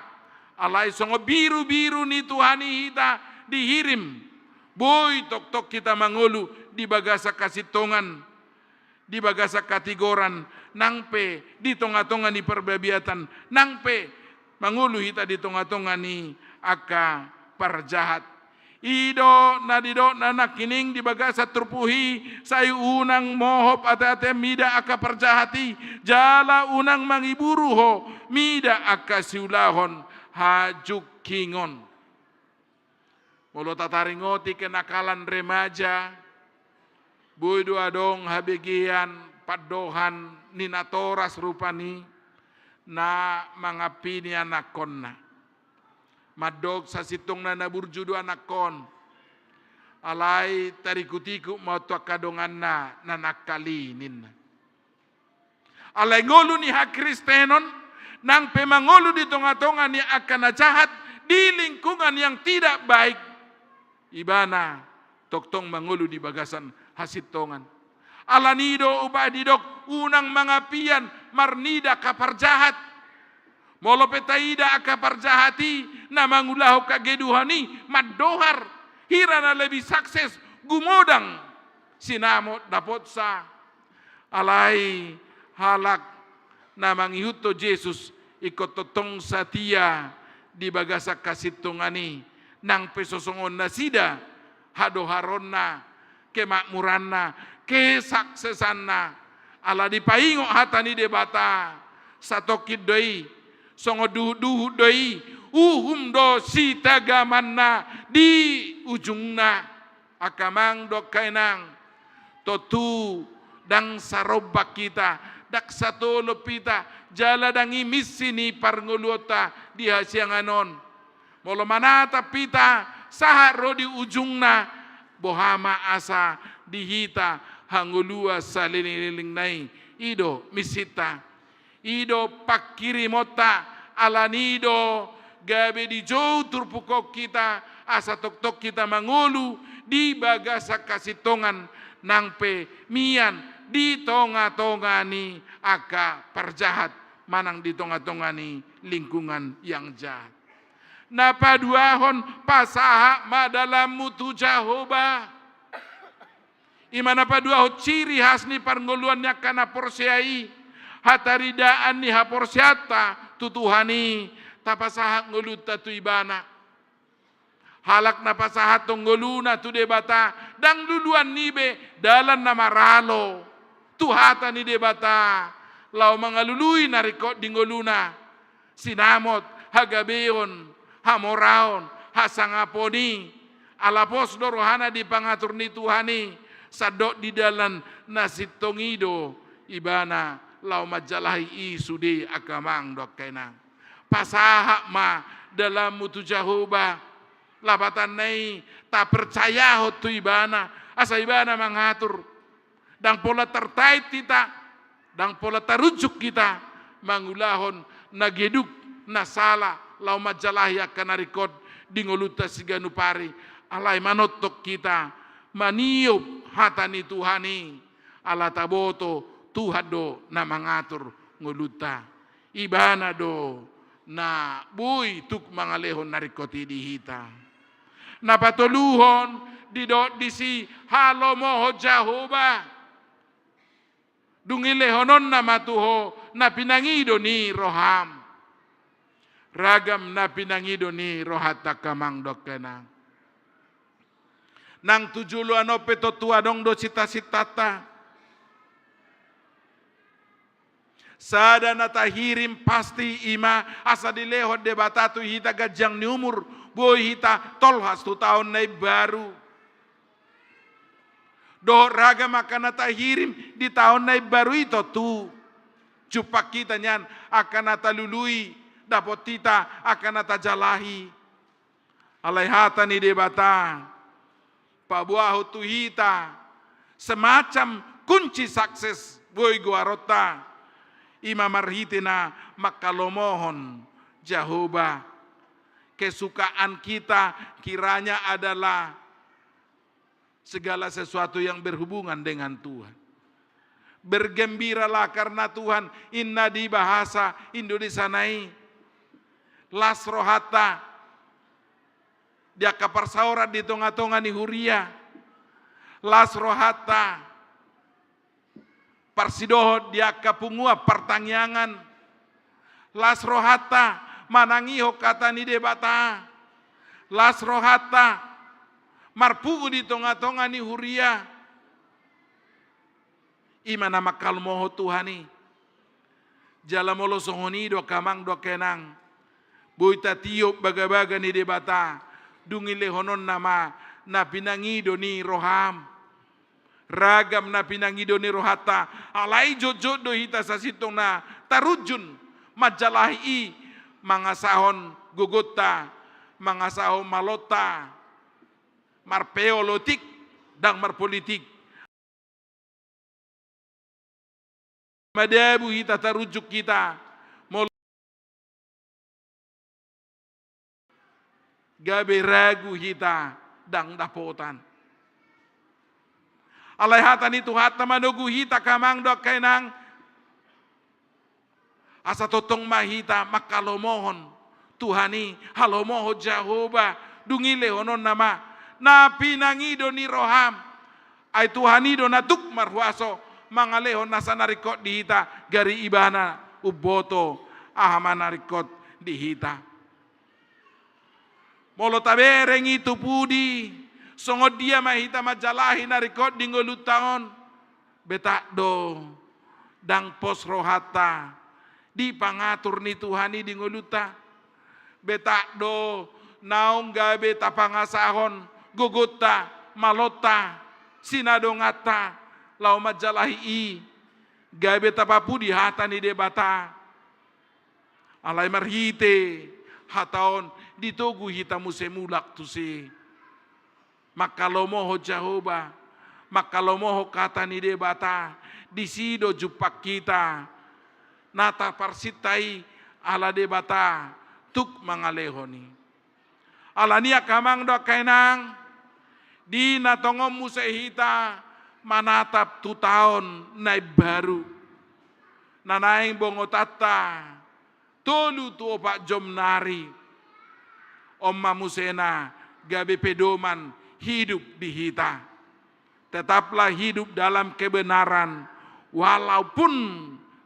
alai songon birubiru ni Tuhan i hita dihirim, boi tongtong hita mangolu di bagasan hasintongan, di bagasan hatigoran, nang pe di tongatonga ni parbabiatan, nang pe mangolu hita di tongatonga ni angka parjahat. I do na nidokna nangkining di bagasan turpuk i, sai unang mohop ateate mida angka parjahat i, jala unang mangiburu ho mida angka siulahon hajungkingon. Molo tataringoti kenakalan remaja, boi do adong habegean pandohan ni natoras rupani na mangampini anakkonna. Mandok sasintongna na burju do anakkon. Alai tarikutikut ma on tu angka donganna na nangkali ninna. Alai ngolu ni hakristenon, nang pe mangolu di tongatonga ni angka na jahat, di lingkungan yang tidak baik, ibana tongtong mangolu di bagasan hasintongan. Alani do umbahen didok unang mangapian marnida angka parjahat. Molo pe taida angka parjahat i na mangulahon hageduhon i, mandohar, hira na lebih sukses, gumodang sinamot dapotsa. Alai halak na mangihuthon Jesus ingkon tongtong satia di bagasan hasintongan i, nang pe so songon nasida hadoharonna, kemakmuranna, kesuksesanna. Ala dipaingot hata ni Debata, satongkin do i, songon duhutduhut do i, uhum do sitagamanna di ujungna. Angka amang dohot angka inang, tontu ndang sarombak hita, ndang satolop hita, jala ndang i misi ni parngoluonta di hasiangan on. Molo manatap hita sahat ro di ujungna, boha ma asa di hita hangoluan saleleng-lelengna i? I do misinta. I do pangkirimonta, alani do gabe dijou turpuk on hita, asa tongtong hita mangolu di bagasan hasintongan, nang pe mian di tongatonga ni angka parjahat manang di tongatonga ni lingkungan yang jahat. Na paduahon, pasahat ma dalanmu tu Jahowa. I ma na paduahon ciri khas ni parngoluan ni angka na porsea i, hataridaan ni haporseaonta tu Tuhan i, tapasahat ngolunta tu Ibana. Halak na pasahathon ngoluna tu Debata, ndang luluan ni be dalan na maralo tu hata ni Debata, laho mangalului na ringkot di ngoluna, sinamot, hagabeon, hamoraon, hasangapon i. Ala pos do rohana di pangatur ni Tuhan i, sandok di dalan na sintong i do ibana laho manjalahi i sude, angka amang dohot angka inang. Pasahat ma dalanmu tu Jahowa. Lapatanna i, tapercayahon tu Ibana, asa Ibana mangatur. Ndang pola tartait hita, ndang pola tarunjuk hita mangulahon na geduk, na sala, laho manjalahi angka na ringkot di ngolunta siganup ari. Alai manongtong hita maniop hata ni Tuhan i, ala taboto Tuhan do na mangatur ngolunta. Ibana do na boi tuk mangalehon na ringkot i di hita. Na patoluhon, didok disi halomohon Jahowa. Dung i lehononna ma tu ho na pinangido ni roham. Ragam na pinangido ni rohanta, angka amang dohot angka inang. Nang tu joloan on pe tontu adong do sintasintanta. Sada na tahirim pasti i ma asa dilehon Debata tu hita ganjang ni umur, boi hita tolhas tu taon na imbaru. Dohot ragam angka na tahirim di taon na imbaru i tontu. Jumpang hita nian angka na talului, dapot hita angka na tajalahi. Alai hata ni Debata paboahon tu hita semacam kunci sukses boi goaronta, i ma marhite na manghalomohon Jahowa. kesukaan kita kiranya adalah segala sesuatu yang berhubungan dengan Tuhan. Bergembiralah karena Tuhan, inna di bahasa Indonesia nai. Las rohanta di angka parsaoran di tonga-tonga ni huria. Las rohanta parsidohot di angka punguan partangiangan. Las rohanta manangihon hata ni Debata. Las rohanta marpungu di tonga-tonga ni huria. I ma na mangkalomohon Tuhan i. Jala molo songon i do angka amang dohot angka inang, boi tatiop bagabaga ni Debata, dung i lehononna ma na pinangido ni roham. Ragam na pinangido ni rohanta, alai jotjot do hita sasintongna tarunjun manjalahi i, mangasahon gogonta, mangasahon malonta, marpeolotik, ndang marpolitik. Madabu hita, tarunjun hita, molo gabe ragu hita, ndang dapotan. Alai hata ni Tuhanta manogu hita angka amang dohot angka inang, asa tongtong ma hita mangkalomohon Tuhan i, halomohon Jahowa, dung i lehononna ma na pinangido ni roham. Ai Tuhan i do na tuk marhuaso mangalehon nasa na ringkot di hita, gari Ibana umboto aha ma na ringkot di hita. Molo tabereng i tu pudi, songon dia ma hita manjalahi na ringkot di ngolunta on? Betak do, ndang pos rohanta di pangatur ni Tuhan i di ngolunta. Betak do, naung gabe tapangasahon gogonta, malonta, sinadonganta, laho manjalahi i, gabe tapapudi hata ni Debata. Alai marhite hata on ditogu hita muse mulak tusi. Mangkalomohon Jahowa, mangkalomohon hata ni Debata, disi do jumpang hita na taparsinta i, ala Debata tuk mangalehon i. Alani i angka amang dohot angka inang, di na tongon muse hita manatap tu taon na imbaru, na naeng bongotanta tolu tu opat jom nari. On ma muse na gabe pedoman hidup di hita. Tetaplah hidup dalam kebenaran, walaupun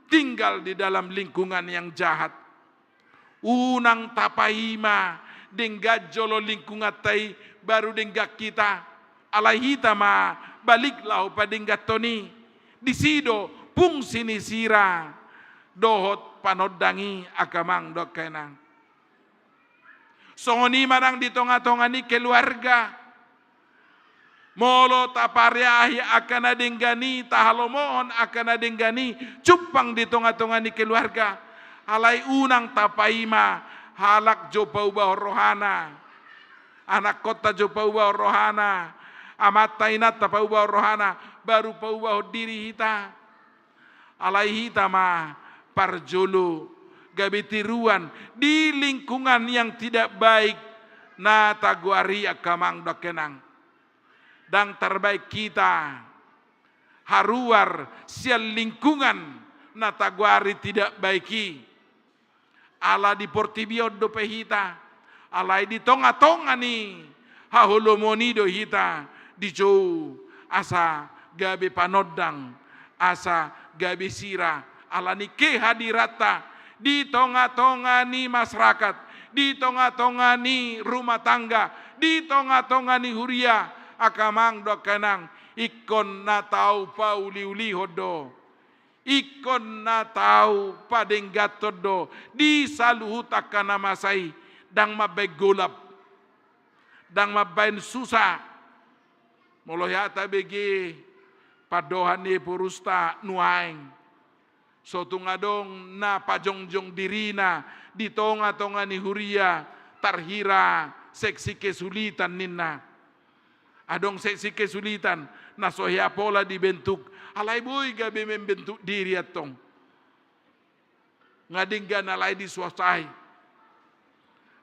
tinggal di dalam lingkungan yang jahat. Unang tapaima denggan jolo lingkunganta i baru denggan hita. Alai hita ma balik laho padengganhon i. Disi do fungsi ni sira dohot panondang i angka amang dohot angka inang. Songon i ma nang di tonga-tonga ni keluarga. Molo tapariahi angka na denggan i, tahalomohon angka na denggan i, jumpang di tonga-tonga ni keluarga. Alai unang tapaima halak jo paubahon rohana. Anakkonta jo paubahon rohana. Amanta inanta paubahon rohana. Baru paubahon diri hita. Alai hita ma parjolo gabe tiruan di lingkungan yang tidak baik na tagoari angka amang dohot angka inang. Ndang tarbaen hita haruar sian lingkungan na tagoari tidak baik i. Ala di portibi on dope hita, alai di tonga-tonga ni haholomon i do hita dijou asa gabe panondang, asa gabe sira, ala ni kehadiranta di tonga-tonga ni masyarakat, di tonga-tonga ni rumah tangga, di tonga-tonga ni huria, angka amang dohot angka inang, ingkon na tau pauli-ulihon do. Ingkon na tau padengganhon do di saluhut angka na masa i, ndang mambaen golap, ndang mambaen susa. Molo hea tabege pandohan ni eporusta nuaeng, so tung adong na pajongjong dirina di tonga-tonga ni huria, tarhira seksi kesulitan ninna. Adong seksi kesulitan na so hea pola dibentuk, alai boi gabe membentuk diri antong. Nga denggan alai disuasai.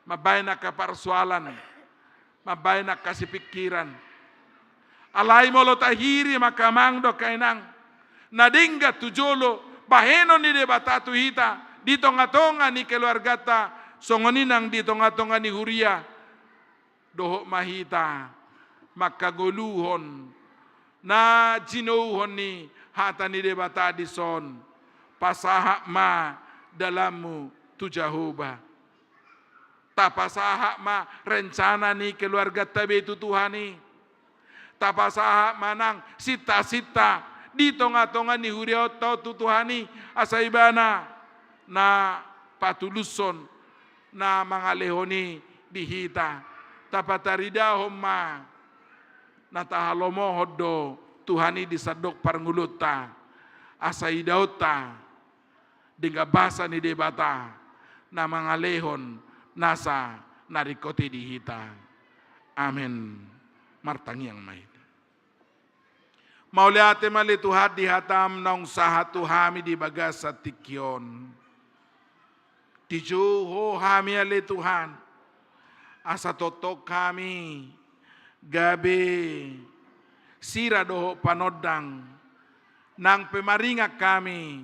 mambaen angka parsoalan, mambaen angka sipingkiran. Alai molo tahiri ma angka amang dohot angka inang na denggan tu jolo bahenon ni Debata tu hita di tongatonga ni keluarganta, songon i nang di tongatonga ni huria, dohot ma hita mangkangoluhon na jinouhon ni hata ni Debata dison. Pasahat ma dalanmu tu Jahowa. Tapasahat ma rencana ni keluarganta be tu Tuhan i. Tapasahat ma nang sintasinta di tongatonga ni huriaonta on tu Tuhan i, asa Ibana na patulushon, na mangalehon i di hita. Tapataridahon ma na tahalomohon do Tuhan i di sandok parngoluonta, asa idaonta denggan basa ni Debata na mangalehon nasa na ringkot i di hita. Amen. Martangiang ma hita. Mauliate ma ale Tuhan di hataM naung sahat tu hami di bagasan tingki on. Dijou Ho hami ale Tuhan, asa tongtong hami gabe sira dohot panondang, nang pe maringan hami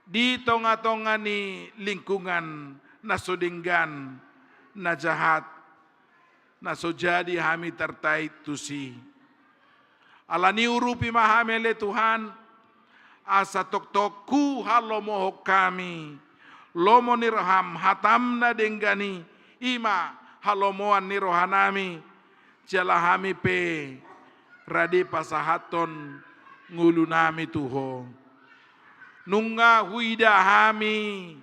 di tongatonga ni lingkungan na so denggan, na jahat, na so jadi hami tartait tusi. Alani urupi ma hami ale Tuhan, asa tongtong huhalomohon hami lomo ni rohaM, hataM na denggan i, i ma halomoan ni rohanami, jala hami pe rade pasahathon ngolunami tu Ho. Nunga huida hami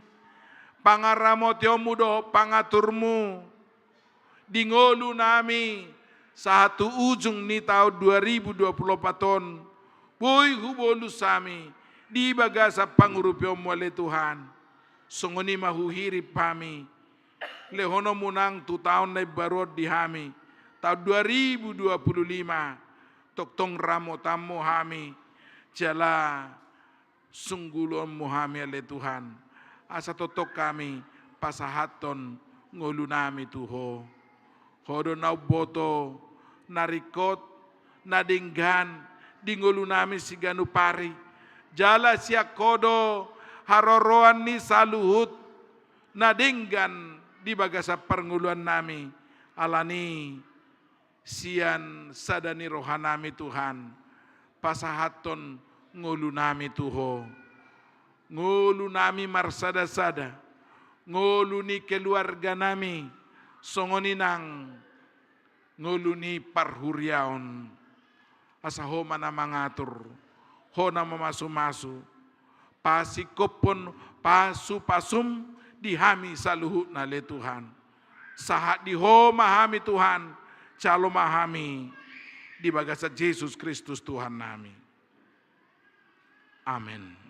pangaramotionMu dohot pangaturMu di ngolunami sahat tu ujung ni taon dua ribu dua puluh opat on, boi hubolus hami di bagasan pangurupionMu ale Tuhan. Songon i ma huhirim hami, lehononMu nang tu taon na imbaru on di hami, taon dua ribu dua puluh lima, tongtong ramotanMu hami, jala sunggulonMu hami ale Tuhan, asa tongtong hami pasahathon ngolunami tu Ho. Ho do na umboto na ringkot, na denggan di ngolunami siganup ari, jala sian Ho do haroroan ni saluhut na denggan di bagasan parngoluannami. Alani sian sada ni rohanami Tuhan, pasahathon ngolunami tu Ho. Ngolunami marsadasada, ngolu ni keluarganami, songon i nang ngolu ni parhuriaon. Asa Ho ma na mangatur, Ho na mamasumasu, pasingkophon pasupasum di hami saluhutna ale Tuhan. Sahat di Ho ma hami Tuhan, jalo ma hami di bagasan Jesus Kristus Tuhannami. Amen.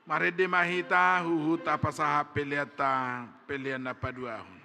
Marende ma hita huhut tapasahat peleanta, pelean na paduahon.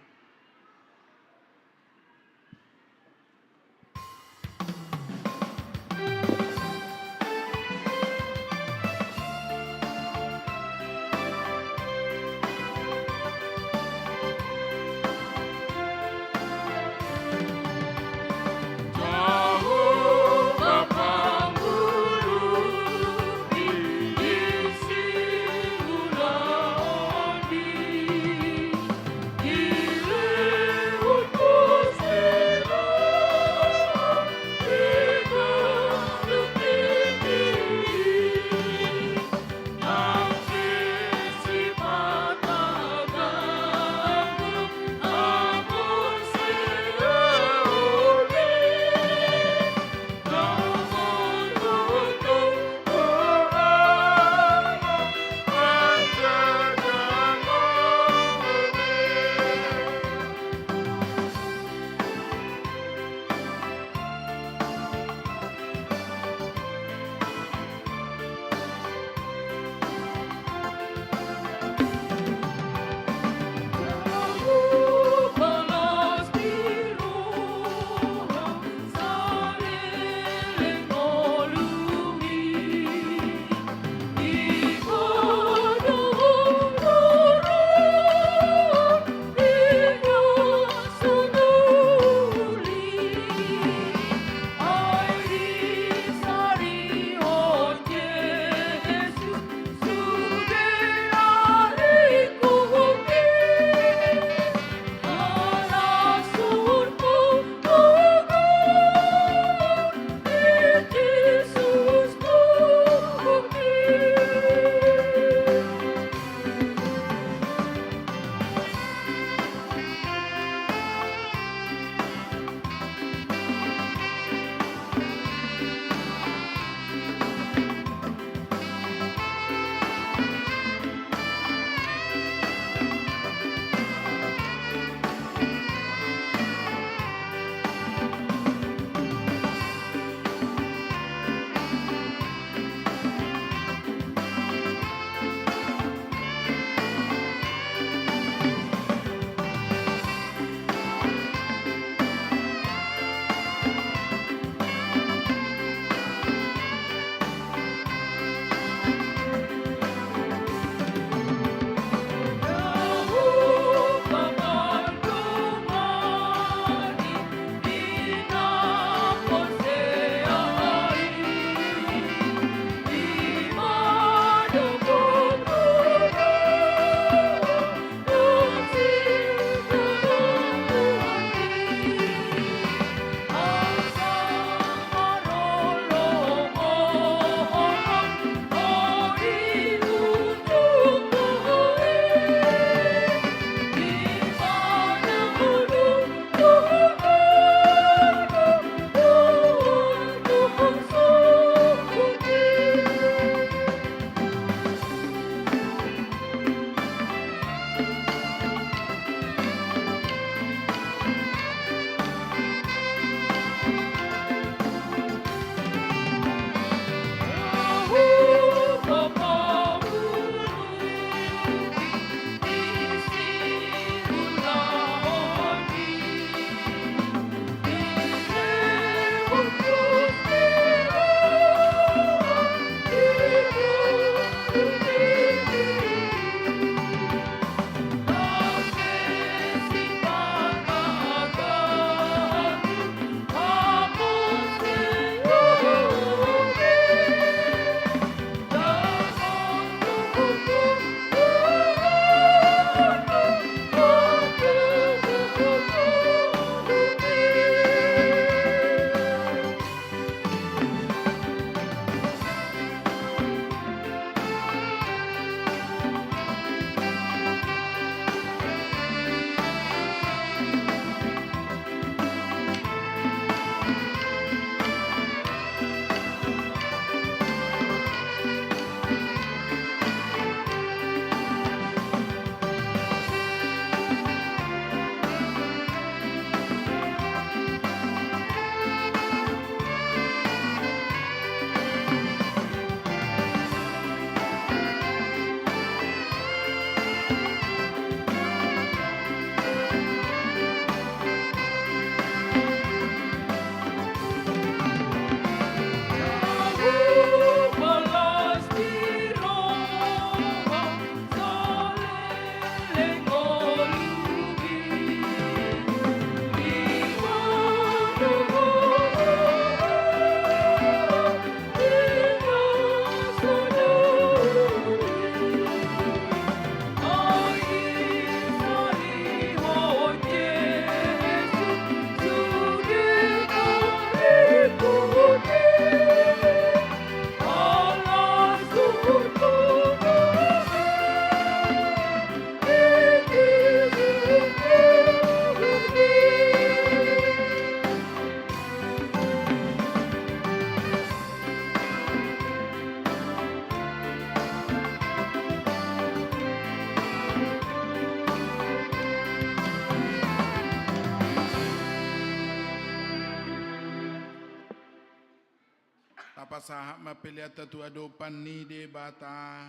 Sahat ma peleanta tu adopan ni Debata.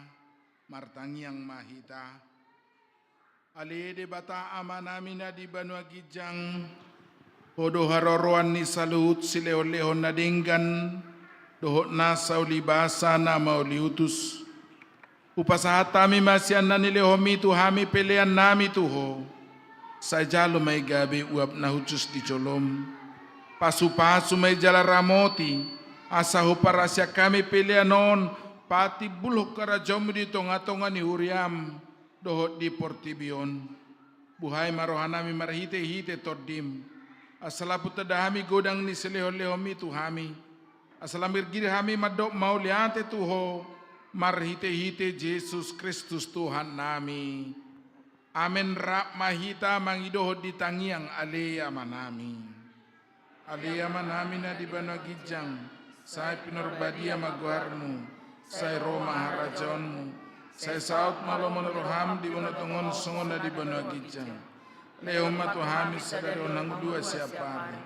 Martangiang ma hita. Ale Debata Amanami na di banua ginjang, Ho do haroroan ni saluhut silehonlehon na denggan dohot nasa ulibasa na mauliutus. Hupasahat hami ma sian na nilehonMi tu hami peleannami tu Ho. Sai jalo ma i gabe uap na hushus di jolom. Pasupasu ma i jala ramoti, asa huparasian hami pelean on patimbulhon harajaonMu di tongatonga ni huriaM dohot di portibi on. Buhai ma rohanami marhitehite TondiM, asa lam tanda hami godang ni silehonlehonMi tu hami, asa lam girgir hami mandok mauliate tu Ho marhitehite Jesus Kristus Tuhannami. Amen. Rap ma hita mangidohon di tangiang. Ale Amanami. Ale Amanami na di banua ginjang, sai pinarbadia ma goarMu, sai ro ma harajaonMu, sai saut ma lomo ni rohaM di banua tonga on songon na di banua ginjang. Lehon ma tu hami sadari on hangoluan siapari.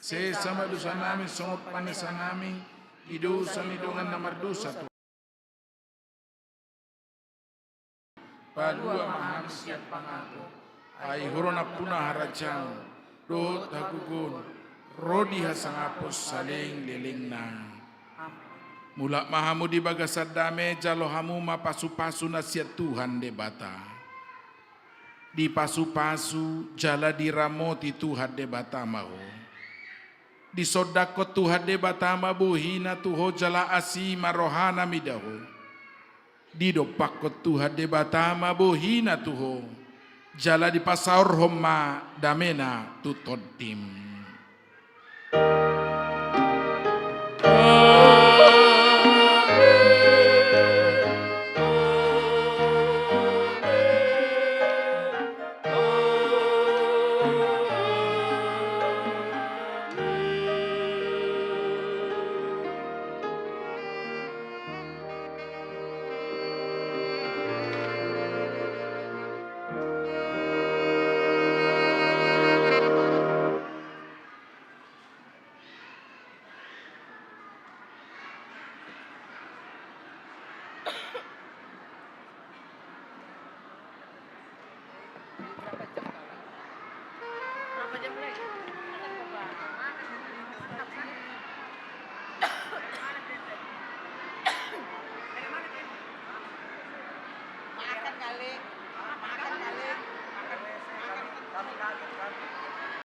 Sesa ma dosanami songon panesanami di dosa ni dongan na mardosa tu Palua ma hami sian pangago. Ai Ho do nampuna harajaon dohot hagogoon ro di hasangapon salelenglelengna. Mulak ma hamu di bagasan dame, jalo hamu ma pasupasu na sian Tuhan Debata. Dipasupasu jala diramoti Tuhan Debata ma ho. Disondangkon Tuhan Debata ma bohiNa tu ho jala asi ma rohaNa mida ho. Didompakkon Tuhan Debata ma bohiNa tu ho, jala dipasaorhon ma dameNa tu tondim.